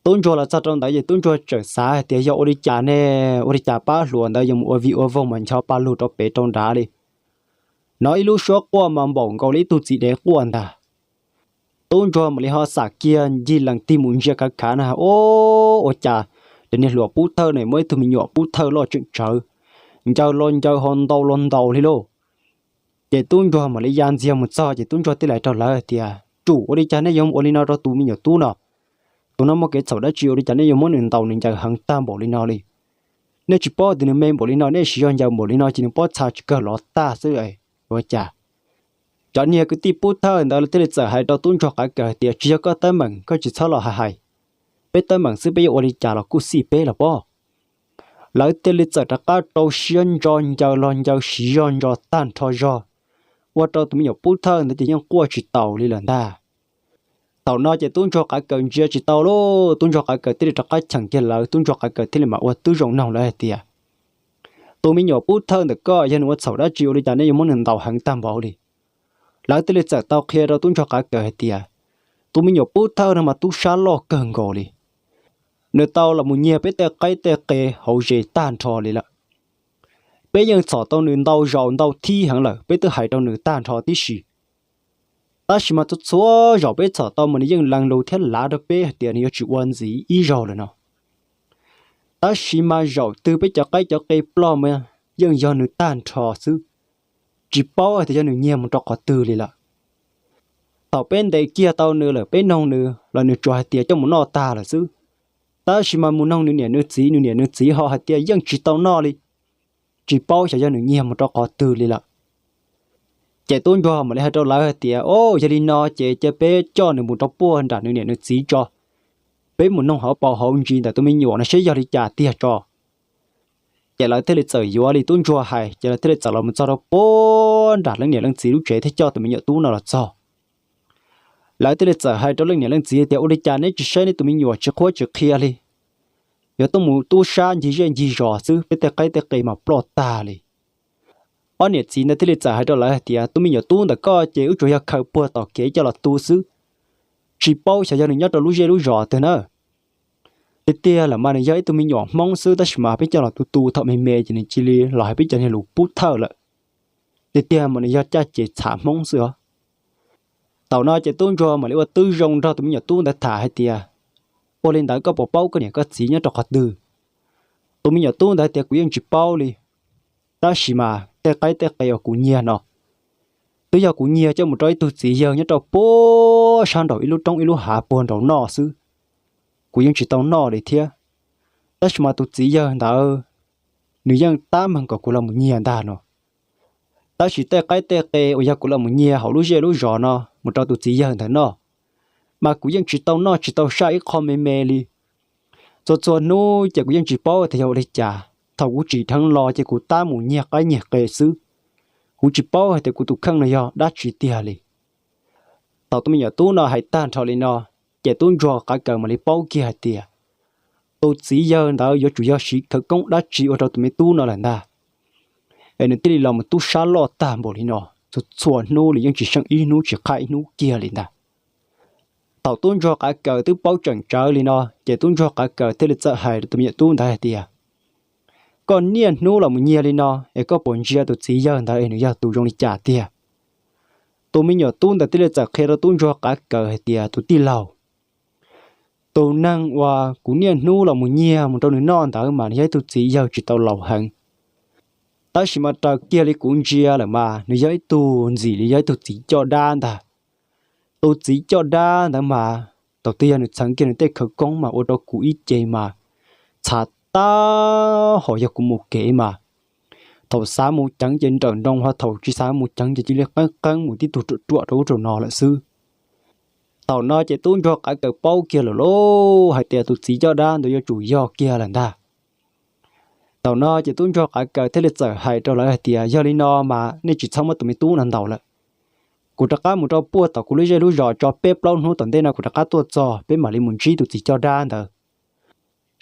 Tub ntsuag los txog rau ntawd ces tub ntsuag txawm xav hais tias yog ua li cas ne, ua li cas pab hluas ntawd yuav mus ua vig ua voog mas ncho pa lug rau pem rau nrad li. Hnov ib lub suab quaj mas npaum nkaus li ib tug txiv dev quaj ntag. Tub ntsuag mam li ho xam kiag ncig lees tig mus ntsia khav khav na, o, ua cas cov niag hluas pub thawj no muaj ib tug me nyuam pub thawj loj tseem tsawv, ncaws los ncaws ho ntaus los ntaus li lauj. Ces tub ntsuag mam li ya ntxiag mus txog ces tub ntsuag thiaj li hais rau lawv tias, tsum ua li cas nej yuav ua li no rau tus me nyuam tub no? Tus no muaj kev txhaum dab tsi ua li cas nej yuav muab nws ntaus nws ncaws heev tag npaum li no li? Nej tsis paub tias nws me npaum li no, nej siv zog ncaws npaum li no ces nws pob txha tsis kawg lov tag xwb. Ua cas cov niag kwv tij pub thawj ntawd thiaj li txawm hais rau tub ntsuag qav kaws hais tias, tsis yog koj teeb meem, koj tsis txhob los hais hais. Peb teeb meem xwb, peb yuav ua li cas los kuj xij peb los pob. Lawv thiaj li txawm rov qab rau siab ntso ncaws los ncaws siv zog ntso tag nrho zog, ua rau tus me nyuam pub thawj ntawd ces yeej quaj tsis taus li lawm ntag. Thaum no ces tub ntsuag qav kaws ntsia tsis tau lauj, tub ntsuag qav kaws thiaj li rov qab cheem kiag lawv, tub ntsuag qav kaws thiaj li mam ua tib zoo noog lawv hais tias, tus me nyuam pub thawj ntawm koj yog nws ua txhaum dab tsi ua li cas nej yuav muab nws ntaus heev tag npaum li? Lawv thiaj li txawm tau qhia rau tub ntsuag qav kaws hais tias, tus me nyuam pub thawj no mas tub sab loj kawg nkaus li. Nws tau los mus nyiag peb tej qaib tej qe hauv zes tag nrho li lawm. Peb yeej txhom tau nws ntau zaus ntau thib heev lawm, peb twb hais rau nws tag nrho tib si. Tab sis mas txhua txhua zaum peb txhom tau mas nws yeej lees lus thiab lav rau peb hais tias nws yuav tsis ua ntxiv ib zaug lawm no. Tab sis mas zaum twg peb cov qaib cov qe ploj mas yeej yog nws tag nrho xwb, tsis paub hais tias yog nws nyiag mus rau qhov twg li lawm. Thaum peb ntes kiag tau nws lawm peb noog nws los nws tsuas hais tias coj mus noj tag lawm xwb. Tab sis mas mus noog nws niam nws txiv, nws niam nws txiv ho hais tias yeej tsis tau noj li, tsis paub xyov yog nws nyiag mus rau qhov twg li lawm. Ces tub ntsuag mam li hais rau lawv hais tias, O, yog li no ces cia peb coj nws mus rau puag nram nws niam nws txiv tso, peb mus noog hauv paus hauv ntsis ntawm tus me nyuam no seb yog li cas tiag tso. Ces lawv thiaj li txawm yuav li tub ntsuag hais, ces lawv thiaj li txawm los mus txog rau puag nram leej niam leej txiv lub tsev thiab coj tus me nyuam tub no los txog. Lawv thiaj li txawm hais rau leej niam leej txiv tias, Ua li cas neb tsis saib neb tus me nyuam tsis qhuab tsis qhia li? Yuav tuaj mus tub sab ncig zej ncig zos xwb, peb tej qaib tej qe mas ploj tag li. Ob niam txiv ntawd thiaj li txawm hais rau lawv hais tias, Tus me nyuam tub ntawm koj ces wb tsuas yog khaws puag tom kev coj los tu xwb, tsis paub xyov yog nws nyob rau lub zej lub zos twg na. Tiag tiag lawm mas nws yog ib tug me nyuam Hmoob xwb, tab sis mas peb coj los tu tu thaum me me ces nws cia li los hais peb cov niag lus pub thawj lawm. Tiag tiag mas nws yog caj ces txhav Hmoob xwb os. Thaum no ces tub ntsuag mam li ua tib zoo nrog tus me nyuam tub ntawd tham hais tias, Ua li ntawd koj puas paub koj niam koj txiv nyob rau qhov twg? Tus me nyuam tub ntawd tias, Kuv yeej tsis paub li, tab sis mas tej qaib tej qe uas kuv nyiag no twb yog kuv nyiag coj mus rau ib tug txiv yawg nyob rau puag sab nraum ib lub roob ib lub hav puag nraud noj xwb, kuv yeej tsis tau noj li thiab. Tab sis mas tus txiv yawg ntawd nws yeej tab meeg kom kuv los mus nyiag ntag no. Tab sis tej qaib tej qe uas yog kuv los mus nyiag hauv lub zej lub zos no mus rau tus txiv yawg ntawd noj, mas kuv yeej tsis tau noj tsis tau saj ib qho me me li. Txhua txhua hnub ces kuv yeej tsis paub tias yog ua li cas, thaum kuv tsim dheev los ces kuv tab mus nyiag qaib nyiag qe xwb. Kuv tsis paub hais tias kuv tus kheej no yog dab tsi tiag li. Thaum tus me nyuam tub no hais tag nrho li no, ces tub ntsuag qav kaws mam li paub kiag hais tias tus txiv yawg ntawd yuav tsum yog siv khawv koob dab tsi ua rau tus me tub no lawm ntag, es nws thiaj li los mus tub sab loj tag npaum li no, txhua txhua hnub li yeej tsis seem ib hnub tsis qhab ib hnub kiag li ntag. Thaum tub ntsuag qav kaws twb paub tseem tsawv li no, ces tub ntsuag qav kaws thiaj li txawm hais rau tus me nyuam tub ntawd hais tias, Koj niaj hnub los mus nyiag li no es koj puas ntsia tus txiv yawg ntawd es nws yog tus zoo li cas tiag? Tus me nyuam tub ntawd thiaj li txawm qhia rau tub ntsuag qav kaws hais tias, Tus tij laug, tus neeg uas kuv niaj hnub los mus nyiag mus rau nws noj ntawd mas nws yog ib tug txiv yawg tsis tau laus heev, tab sis mas raws kiag li kuv ntsia lawm mas nws yog ib tug ntxim li yog ib tug txiv coj dab ntag. Tus txiv coj dab ntawd mas thaum twg yog nws txheev kiag nws tej khawv koob mas ua rau kuv ib ce mas txhav tag, ho yog kuv mus kev mas thaum xav mus ceev ces nrawm nroos, ho thaum tsis xav mus ceev ces cia li qeeb qeeb mus tib tug ruam ruam rau ub rau no lawm xwb. Thaum no ces tub ntsuag qav kaws paub kiag lawm lauj hais tias tus txiv coj dab ntawd yuav tsum yog kiag lawm ntag. Thaum no ces tub ntsuag qav kaws thiaj li txawm hais rau lawv hais tias, Yog li no mas nej tsis txhob muab tus me tub no ntaus lawm. Kuv rov qab mus rau puag tom kuv lub zej lub zos tso, peb plaub hnub tom ntej no kuv rov qab tuaj txog peb mam li mus ntsib tus txiv coj dab ntawd,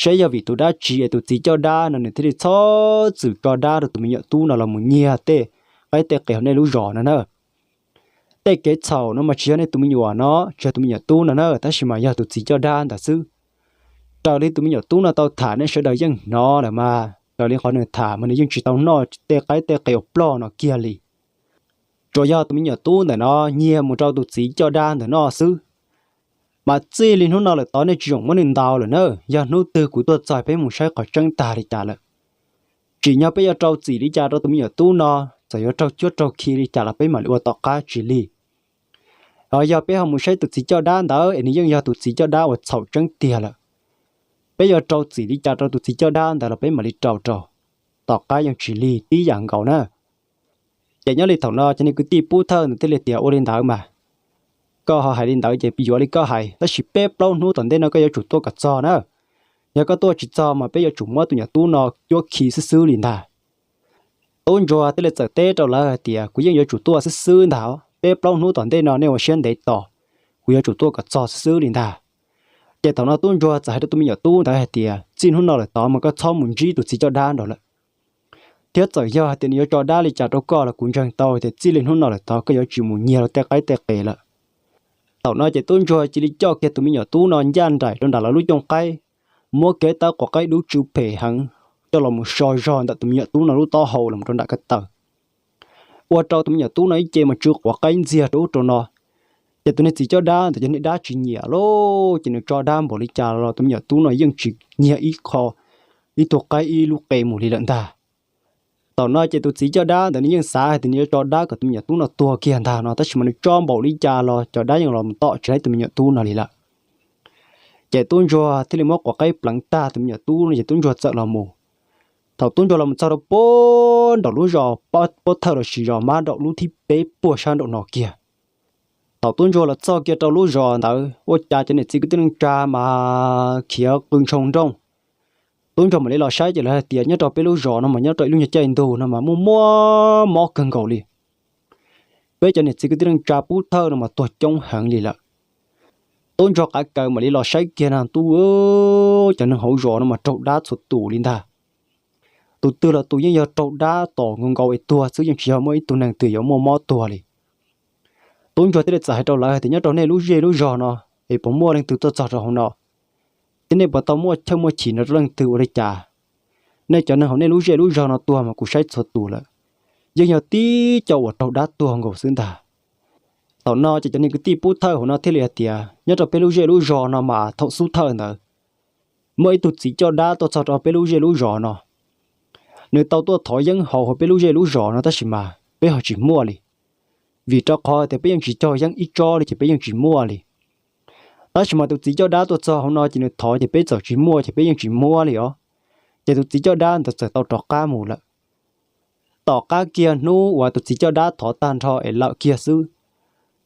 saib yog vim tus dab tsi es tus txiv coj dab no nws thiaj li txhob txwm tso dab rau tus me nyuam tub no los mus nyiag tej qaib tej qe hauv nej lub zos no na. Tej kev txhaum no mas tsis yog nej tus me nyuam no, tsis yog tus me nyuam tub no na, tab sis mas yog tus txiv coj dab ntawd xwb. Raws li tus me nyuam tub no tau tham nej sawv daws yeej hnov lawm mas, raws li qhov nws tham mas nws yeej tsis tau noj tej qaib tej qe uas ploj no kiag li. Tsuas yog tus me nyuam tub ntawm no nyiag mus rau tus txiv coj dab ntawm no xwb. Mas txij li hnub no lawm tod nej tsis txhob muab nws ntaus lawm na, yog hnub twg kuv tuaj txog peb mus saib qhov tseeb tag li cas lawm. Tsim nyog peb yuav rau txim li cas rau tus me nyuam tub no, txawm yuav raug cuab raug khi li cas los peb mam li ua tom qab tsis lig. Ho yog peb ho mus saib tus txiv coj dab ntawd es nws yeej yog tus txiv coj dab uas txhaum tseeb tiag lawm, peb yuav rau txim li cas rau tus txiv coj dab ntawd los peb mam li rau rau, tom qab yeej tsis lig tib yam nkaus na. Ces nyob li thaum no ces niag kwv tij pub thawj ntawd thiaj li tias, Ua li ntawd mas, koj ho hais li ntawd ces yuav li koj hais, tab sis peb plaub hnub tom ntej no koj yuav tsum tuaj kom txog na. Yog koj tuaj tsis txog mas peb yuav tsum muab tus nyuam tub no cuab khi xwb xwb li ntag. Tub ntsuag thiaj li txawm teb rau lawv hais tias, Kuv yeej yuav tsum tuaj xwb xwb ntag, peb plaub hnub tom ntej no nej ua siab ntev tos, kuv yuav tsum tuaj kom txog xwb xwb li ntag. Ces thaum no tub ntsuag txawm hais rau tus me nyuam tub ntawd hais tias, Txij hnub no lawm tod mas koj txhob mus ntsib tus txiv coj dab nrad lawm. Thiab txawm yog hais tias nws yuav tso dab li cas rau koj los kuv ntseeg tau tias txij li hnub no lawm tod koj yuav tsis mus nyiag luag tej qaib tej qe lawm. Thaum no ces tub ntsuag cia li coj kiag tus me nyuam tub no ncaj nraim rau nram lawv lub cooj qaib, muab kev tawb quav qaib dub tsw phem heev coj los mus so zog ntawm tus me nyuam tub no lub taub hau los rau nram ko taw, ua rau tus me nyuam tub no ib ce mas tsw quav qaib ntxiag rau ub rau no. Ces tus niag txiv coj dab ntawd cov niag dab tsis nyiam lauj, ces nws tso dab npaum li cas los tus me nyuam tub no yeej tsis nyiag ib qho, ib tug qaib ib lub qe mus li lawm ntag. Thaum no ces tus txiv coj dab ntawd nws yeej xav hais tias nws yuav tso dab kom tus me nyuam tub no tuag kiag ntag no, tab sis mas nws tso npaum li cas los cov dab yeej los mus tom tsis laib tus me nyuam tub no li lawm. Ces tub ntsuag thiaj li muab quav qaib pleev tag tus me nyuam tub no ces tub ntsuag txawm los mus. Thaum tub ntsuag los mus txog rau puag nraum lub zos Pab Thawj los sis zos Mab Nraum lub thib peb puag sab nraum no kiag. Thaum tub ntsuag los txog kiag rau lub zos ntawd ua cas cov niam txiv kwv tij neej tsa mas khiav qw ntshoo nrooj. Tub ntsuag mam li los saib ces lawv hais tias nyob rau peb lub zos no mas nyob rau ib lub nyuag caij ntuj no mas muaj muaj mob kawg nkaus li. Peb cov niam txiv kwv tij neej tsa Pub Thawj no mas tuag coob heev li lawm. Tub ntsuag qav kaws mam li los saib kiag no tub, cov neeg hauv zos no mas raug dab txhua tus li ntag. Tus twg los tus yeej yog raug dab tom nkaus nkaus es tuag xwb, yeej tsis yog muaj ib tug neeg twg yuav muaj mob tuag li. Tub ntsuag thiaj li txawm hais rau lawv hais tias nyob rau nej lub zej lub zog no es puas muaj leej twg tuaj txog rau hauv no, thiab nej puas tau muaj chawj muaj chim nrog rau leej twg ua li cas? Nej cov neeg hauv nej lub zej lub zog no tuag mas kuv saib txhua tus lawm, yeej yog tib co uas raug dab tuag nkaus xwb ntag. Thaum no ces cov niag kwv tij Pub Thawj hauv no thiaj li hais tias nyob rau peb lub zej lub zog no mas thaum xub thawj ntawd muaj ib tug txiv coj dab tuaj txog rau peb lub zej lub zos no. Nws tau tuaj thov yeeb haus hauv peb lub zej lub zos no tab sis mas peb ho tsis muaj li, vim rau qhov tias peb yeej tsis cog yeeb ib tsob li ces peb yeej tsis muaj li. Tab sis mas tus txiv coj dab tuaj txog hauv no ces nws thov ces peb txawm tsis muaj ces peb yeej tsis muaj li os. Ces tus txiv coj dab ntawd txawm tau rov qab mus lawm. Tom qab kiag hnub uas tus txiv coj dab thov tag nrho es lawm kiag xwb,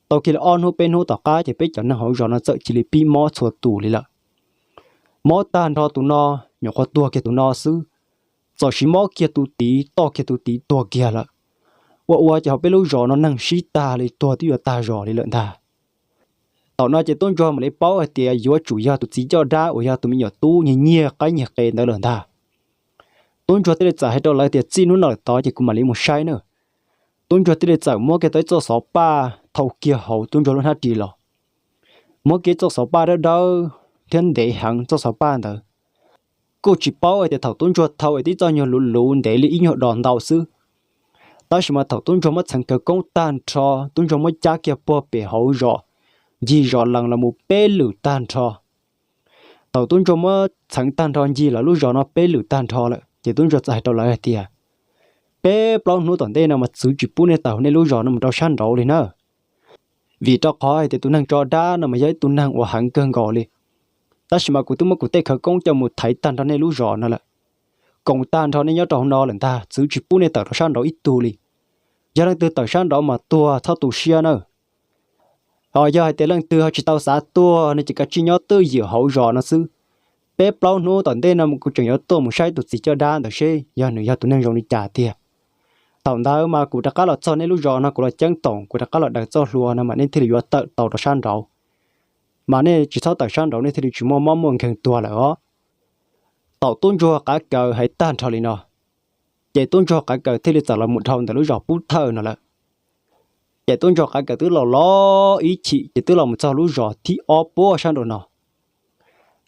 tau kiag li ob hnub peb hnub tom qab ces peb cov neeg hauv zos no txawm cia li pib mob txhua tus li lawm. Mob tag nrho tus no, nyuam qhuav tuag kiag tus no xwb, txawm sis mob kiag tus tid, toj kiag tus tid tuag kiag lawm. Ua ua ces hauv peb lub zos no neeg sib tag li, tuag twb yuav tag zos li lawm ntag. Thaum no ces tub ntsuag mam li paub hais tias yuav tsum yog tus txiv coj dab uas yog tus me nyuam tub nyiag nyiag qaib nyiag qe ntawd lawm ntag. Tub ntsuag thiaj li txawm hais rau lawv tias txij hnub no lawm tod ces kuv mam li mus saib na. Tub ntsuag thiaj li txawm muab kiag tau ib txoj xov paj thau kiag hauv tub ntsuag lub hnab ris los, muab kiag ib txoj xov paj dawb dawb thiab ntev heev txoj xov paj ntawd. Kuj tsis paub hais tias thaum tub ntsuag thau es tib txoj nyuag luv luv ntev li ib nyuag dos ntau xwb. Tab sis mas thaum tub ntsuag muab txheev khawv koob tag nrho, tub ntsuag muab cab kiag puag pem hauv zos, ncig zos lees los mus peb lwm tag nrho. Thaum tub ntsuag muab txheev tag nrho ncig lawv lub zos no peb lwm tag nrho lawm ces tub ntsuag txawm hais rau lawv hais tias peb plaub hnub tom ntej no mas txwv tsis pub nej tawm hauv nej lub zos no mus rau sab nraud li na. Vim rau qhov hais tias tus neeg tso dab no mas yog ib tug neeg uas heev kawg nkaus li. Tab sis mas kuv twb muab kuv tej khawv koob coj mus thaiv tag nrho nej lub zos no lawm, koom tag nrho nej nyob rau hauv no lawm ntag, txwv tsis pub nej tawm rau sab nraud ib tug li. Yog leej twg tawm sab nraud mas tuag txhob tu siab nawb. Ho yog hais tias leej twg ho tsis tau xav tuag no ces kav tsij nyob twj ywm hauv zos no xwb. Peb plaub hnub tom ntej no kuv tseem yuav tuaj mus saib tus txiv coj dab ntawd seb yog nws yog tus neeg zoo li cas tiag. Thaum ntawd mas kuv rov qab los txog nej lub zos no kuv los ceeb toom kuv rov qab los daws txoj hlua no mas nej thiaj li yuav tawm tau rau sab nraud. Mas nej tsis txhob tawm sab nraud nej thiaj li tsis muaj mob muaj nkeeg tuag lawm os. Thaum tub ntsuag qav kaws hais tag nrho li no, ces tub ntsuag qav kaws thiaj li txawm los mus dhau ntawm lub zos Pub Thawj no lawm. Ces tub ntsuag qav kaws twb los los ib chim ces twb los mus txog lub zos thib ob puag sab nraum no.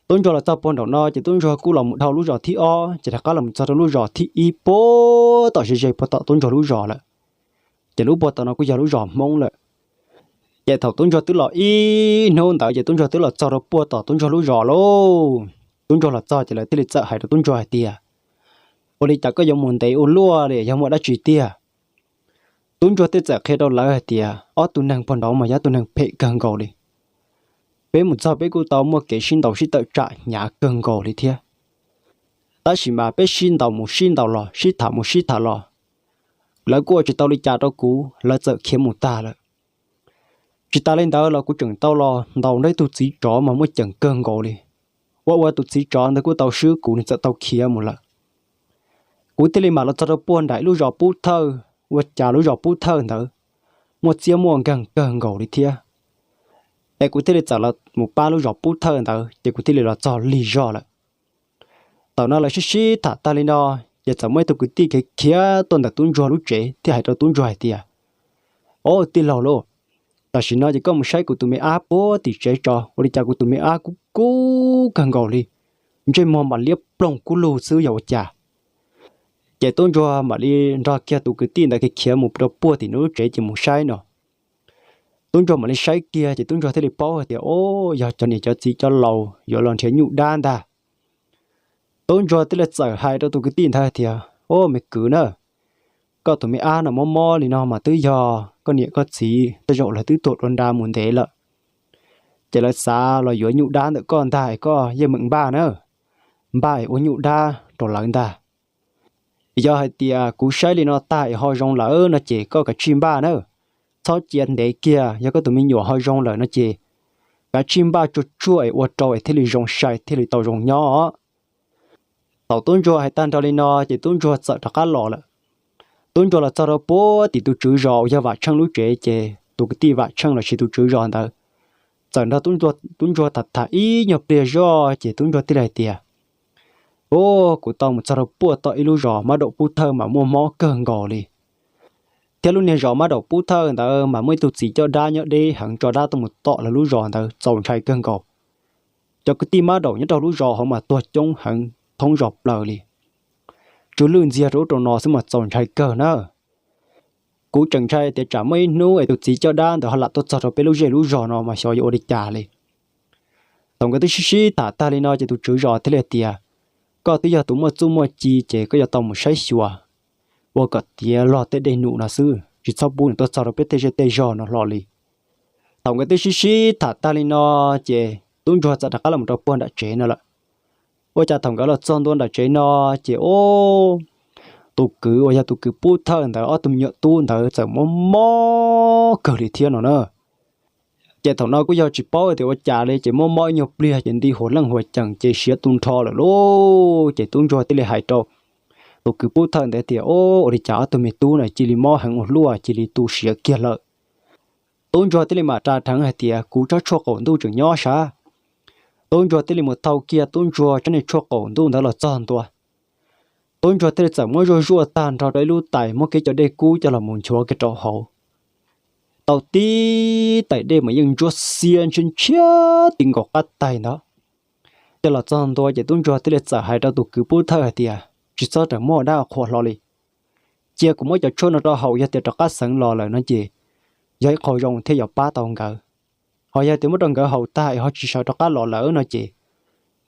Tub ntsuag los txog puag nraum no ces tub ntsuag kuj los mus dhau lub zos thib ob ces rov qab los mus txog rau lub zos thib ib puag tom ze ze puag tom tub ntsuag lub zos lawm. Ces lub puag tom no kuj yog lub zos Hmoob lawm. Ces thaum tub ntsuag twb los ib hnub ntawd ces tub ntsuag twb los txog rau puag tom tub ntsuag lub zos lauj. Tub ntsuag los txog ces lawv thiaj li txawm hais rau tub ntsuag hais tias, ua li cas koj yuav mus ntev ua luaj li, yog muaj dab tsi tiag? Tub ntsuag thiaj txawm qhia rau lawv hais tias ob tug neeg puag nraud mas yog tus neeg phem kawg nkaus li. Peb mus txog peb kuj tau muaj kev sib ntaus sib tawm tsam hnyav kawg nkaus li thiab. Tab sis mas peb sib ntaus mus sib ntaus los, sib tham mus sib tham los, lawv kuj ua tsis tau li cas rau kuv, lawv txawm khiav mus tag lawm. Tsis tas li ntawd los kuv tseem tau los ntaus nrog ib tug txiv tsov mas muaj ceem kawg nkaus li. Ua ua tus txiv tsov ntawd kuj tau swb kuv, nws txawm tau khiav mus lawm. Kuv thiaj li mam los txog rau puag nram ib lub zos Pub Thawj, ua cas lub zos Pub Thawj ntawd muaj txiab muaj nkeeg kawg nkaus li thiab. Es kuv thiaj li txawm los mus pab lub zos Pub Thawj ntawd ces kuv thiaj li los txog lig zog lawm. Thaum no lawv sib sib tham tag li no, ces txawm muaj ib tug kwv tij khiav khiav tuaj ntawm tub ntsuag lub tsev thiaj hais rau tub ntsuag hais tias, o tij laug lauj, tam sim no ces koj mus saib kuv tus me ab puag tim tsev tso, ua li cas kuv tus me ab kub kub kawg nkaus li, ntsej muag mam liab ploog kub lug xwb yog ua cas? Ces tub ntsuag mam li nrog kiag tus kwv tij ntawd khiav khiav mus rau puag tim nws lub tsev ces mus saib no. Tub ntsuag mam li saib kiag ces tub ntsuag thiaj li paub hais tias, o, yog cov niam cov txiv cov laus yuav los nrhiav nyuj dab ntag. Tub ntsuag thiaj li txawm hais rau tus kwv tij ntawd tias, o, me kwv na, koj tus me ab no mob mob li no mas twb yog koj niam koj txiv tej zaum lawv twb tuag dua nra mus ntev lawm, ces lawv xav los yuav nyuj dab ntawm koj ntag es koj yeej meem npaj na, npaj es ua nyuj dab rau lawv ntag. Yog hais tias kuv saib li no tag es ho zoo lawm no ces koj kav tsij npaj na, txhob cia ntev kiag, yog koj tus me nyuam ho zoo lawm no ces kav tsij npaj tsuag tsuag es ua rau es thiaj li zoo sai thiaj li tau zoo nyob. Thaum tub ntsuag hais tag nrho li no ces tub ntsuag txawm rov qab los lawm. Tub ntsuag los txog rau puag tim tus tswv zos uas yog Vam Tsheej lub tsev ces tus kwv tij Vam Tsheej lossis tus tswv zos ntawd txawm nrog tub ntsuag tham tham ib nyuag pliag zoj ces tub ntsuag thiaj li hais tias, o, kuv tau mus txog rau puag tom ib lub zos mab daum pub thawj mas muaj mob kawg nkaus li, thiab lub niag zos mab daum pub thawj ntawd mas muaj ib tug txiv coj dab nyob deb heev, tso dab tuaj mus tom lawv lub zos ntawd txaus ntshai kawg nkaus. Cov kwv tij mab daum nyob rau lub zos hauv mas tuag coob heev thoob zos plaws li. Tsw lwj ntxiag rau ub rau no xwb mas txaus ntshai kawg na. Kuv tseem ntshai tias tsam muaj ib hnub es tus txiv coj dab ntawd ho lam tuaj txog rau peb lub zej lub zos no mas xyov yuav ua li cas li. Thaum nkawd twb sib sib tham tag li no ces tus tswv zos thiaj li tias, koj twb yog tus muaj txuj muaj ci ces koj yuav tau mus saib xyuas ua kom tiav log tej dej num no xwb, tsis txhob pub nws tuaj txog rau peb tej zej tej zos no hlo li. Thaum nkawd twb sib sib tham tag li no ces tub ntsuag txawm rov qab los rau puag nram tsev no lawm. Ua cas thaum nkawd los txog ntua nram tsev no ces, o, tus kwv uas yog tus kwv pub thawj ntawd ob tug me nyuam tub ntawd txawm mob mob kawg li thiab no na. Ces thaum no kuj yog tsis paub tias ua cas li ces mob mob ib nyuag pliag ces nti huas leej huas ceem ces siav tu nrho lawm lauj. Ces tub ntsuag thiaj li hais rau tus kwv pub thawj ntawd tias, o, ua li cas ob tug me tub no cia li mob heev ua luaj cia li tu siav kiag lawm. Tub ntsuag thiaj li mam ras dheev hais tias, kuv tsob tshuaj qaum ntuj tseem nyob sav. Tub ntsuag thiaj li mus thau kiag tub ntsuag tsob niag tshuaj qaum ntuj ntawd los txog ntua. Tub ntsuag thiaj li txawm muab zuaj zuaj tag nrho rau ib lub tais, muab kev cov dej kub coj los mus nchuav kiag rau hauv. Tau tib tais dej mas yeej ntsuab xiab ntshiab ntshiab ti nkaus qab tais ntawd. Coj los txog ntua ces tub ntsuag thiaj li txawm hais rau tus kwv pub thawj hais tias, tsis txhob rawm muab dab qhuas hlo li. Cia kuv muab cov tshuaj no rau haus, yog tias rov qab xeev los lawm no ces yog ib qho zoo thiaj yuav pab tau nkawd. Ho yog tias muab rau nkawd haus tag es ho tsis sawv rov qab los lawm no ces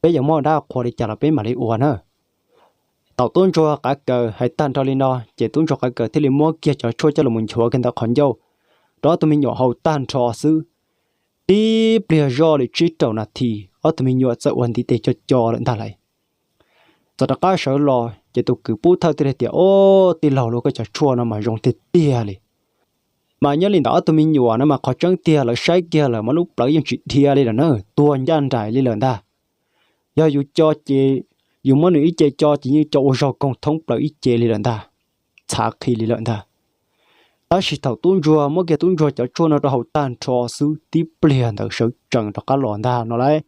peb yuav muab dab qhuas li cas los peb mam li ua na. Thaum tub ntsuag qav kaws hais tag nrho li no ces tub ntsuag qav kaws thiaj li muab kiag cov tshuaj coj los nchuav kiag ntawm qhov ncauj rau ob tug me nyuam haus tag nrho xwb. Tib pliag zoj li tsib rau nas this ob tug me nyuam txawm ua ntiv tes co co lawm ntag lauj. Txawm rov qab sawv los ces tus kwv pub thawj thiaj li tias, o, tij laug lauj, koj cov tshuaj no mas zoo tiag tiag li. Mas nyob li ntawm ob tug me nyuam no mas qhov tseeb tiag lawv saib kiag lawm mas lub plawv yeej tsis dhia li lawm na, tuag ncaj nraim li lawm ntag. Yog yus co ces, yus muab nws ib ce co ces yeej co ua zog koog thoob plaws ib ce li lawm ntag, txhav qhi li lawm ntag. Tab sis thaum tub ntsuag muab kiag tub ntsuag cov tshuaj no rau haus tag nrho xwb tib pliag ntawd sawv tsees rov qab los ntag no lauj.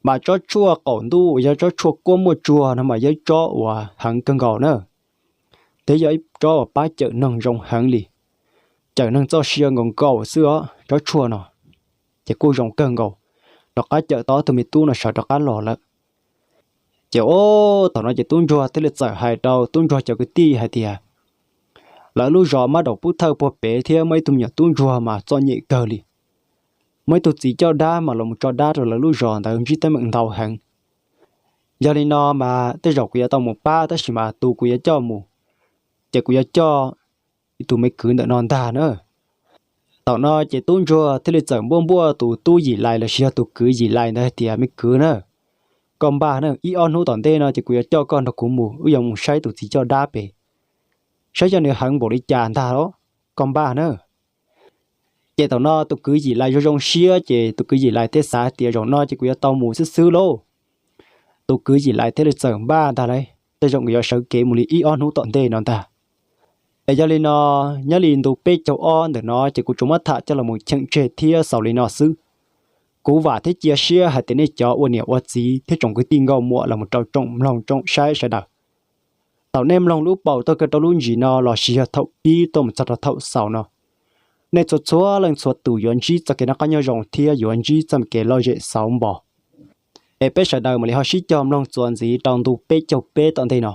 Mas tsob tshuaj qaum ntuj uas yog tsob tshuaj kuab muaj tsuag no mas yog ib tsob uas heev kawg nkaus na, thiab yog ib tsob uas pab cawm neeg zoo heev li, cawm neeg txoj sia nkaus nkaus xwb os tsob tshuaj no. Ces kuj zoo kawg nkaus, rov qab cawm tau ob tug me tub no sawv rov qab los lawm. Ces o, thaum no ces tub ntsuag thiaj li txawm hais rau tub ntsuag cov kwv tij hais tias, lawv lub zos mab daum pub thawj puag pem thiab muaj ib tug me nyuam tub ntsuag mas txom nyem kawg li. Muaj ib tug txiv coj dab mas los mus tso dab rau lawv lub zos ntawd ntsib teeb meem ntau heev. Yog li no mas tej zaum kuv yuav tau mus pab, tab sis mas tus kuv yuav coj mus, ces kuv yuav coj tus me kwv ntawm no ntag na. Thaum no ces tub ntsuag thiaj li txawm npuaj npuaj tus tub Yim Lais lossis yog tus kwv Yim Lais ntawd hais tias, me kwv na, koj npaj na, ib ob hnub tom ntej no ces kuv yuav coj koj nrog kuv mus, wb yuav mus saib tus txiv coj dab pem, saib yog nws heev npaum li cas ntag los, koj npaj na. Ces thaum no tus kwv Yim Lais zoo zoo siab ces tus kwv Yim Lais thiaj xav tias, zaum no ces kuv yuav tau mus xwb xwb lauj. Tus kwv Yim Lais thiaj li txawm npaj ntag lauj, tej zaum nkawd yuav sawv kev mus li ib ob hnub tom ntej no ntag. Es yog li no, nyob li ntu peb caug ob ntawm no ces kuv tsuas muab tham coj los mus cheem tseg thiab xaus li no xwb. Kuv vam thiab cia siab hais tias nej cov ua niam ua txiv thiab tsoom kwv tij nkauj muam los mus rau tsoom mloog tsoom saib sawv daws, thaum nej mloog lub paus tuaj kiag rau lub ntsis no lossis yog thaum pib tuaj mus txog rau thaum xaus no, nej txhua txhua leej txhua tus yuav ntsib txoj kev noj qab nyob zoo thiab yuav ntsib txoj kev lom zem xauv npo. Es peb sawv daws mam li ho sib cog mloog txuas ntxiv rau ntu peb caug peb tom ntej no.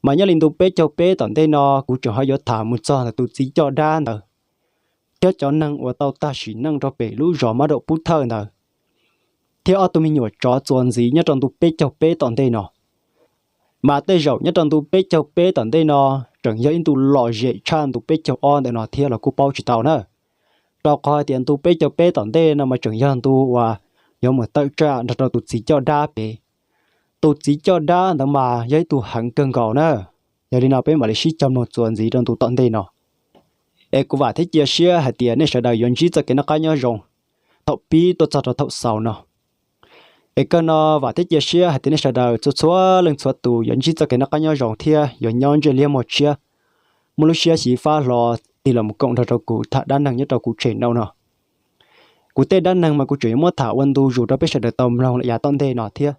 Mas nyob li ntu peb caug peb tom ntej no kuv tseem ho yuav tham mus txog ntawm tus txiv coj dab ntawd. thiab cov neeg uas tau tag sim neej rau pem lub zos Mab Daum Pub Thawj ntawd, thiab ob tug me nyuam tsov txuas ntxiv nyob rau ntu peb caug peb tom ntej no. Mas tej zaum nyob rau ntu peb caug peb tom ntej no tseem yog ib ntu lom zem tshaj ntu peb caug ob ntawm no thiab los kuj paub tsis tau na. Rau qhov hais tias ntu peb caug peb tom ntej no mas tseem yog ntu uas yuav mus tawm tsam nrog rau tus txiv coj dab pem. Tus txiv coj dab ntawd mas yog ib tug heev kawg nkaus na. Yog li no peb mam li sib cog mloog txuas ntxiv rau ntu tom ntej no. Es kuv vam thiab cia siab hais tias nej sawv daws yuav ntsib txoj kev noj qab nyob zoo thaum pib tuaj txog rau thaum xaus no. Es kawg no vam thiab cia siab hais tias nej sawv daws txhua txhua leej txhua tus yuav ntsib txoj kev noj qab nyob zoo thiab yuav nyob ntsej liab muag tshiab, muaj lub siab xyiv fab hlo tig los mus koom nrog rau kuv tham dab neeg nyob rau kuv tshem no no. Kuv tej dab neeg mas kuv tseem yuav muab tham ua ntu zus rau peb sawv daws tau mloog lawm yav tom ntej no thiab.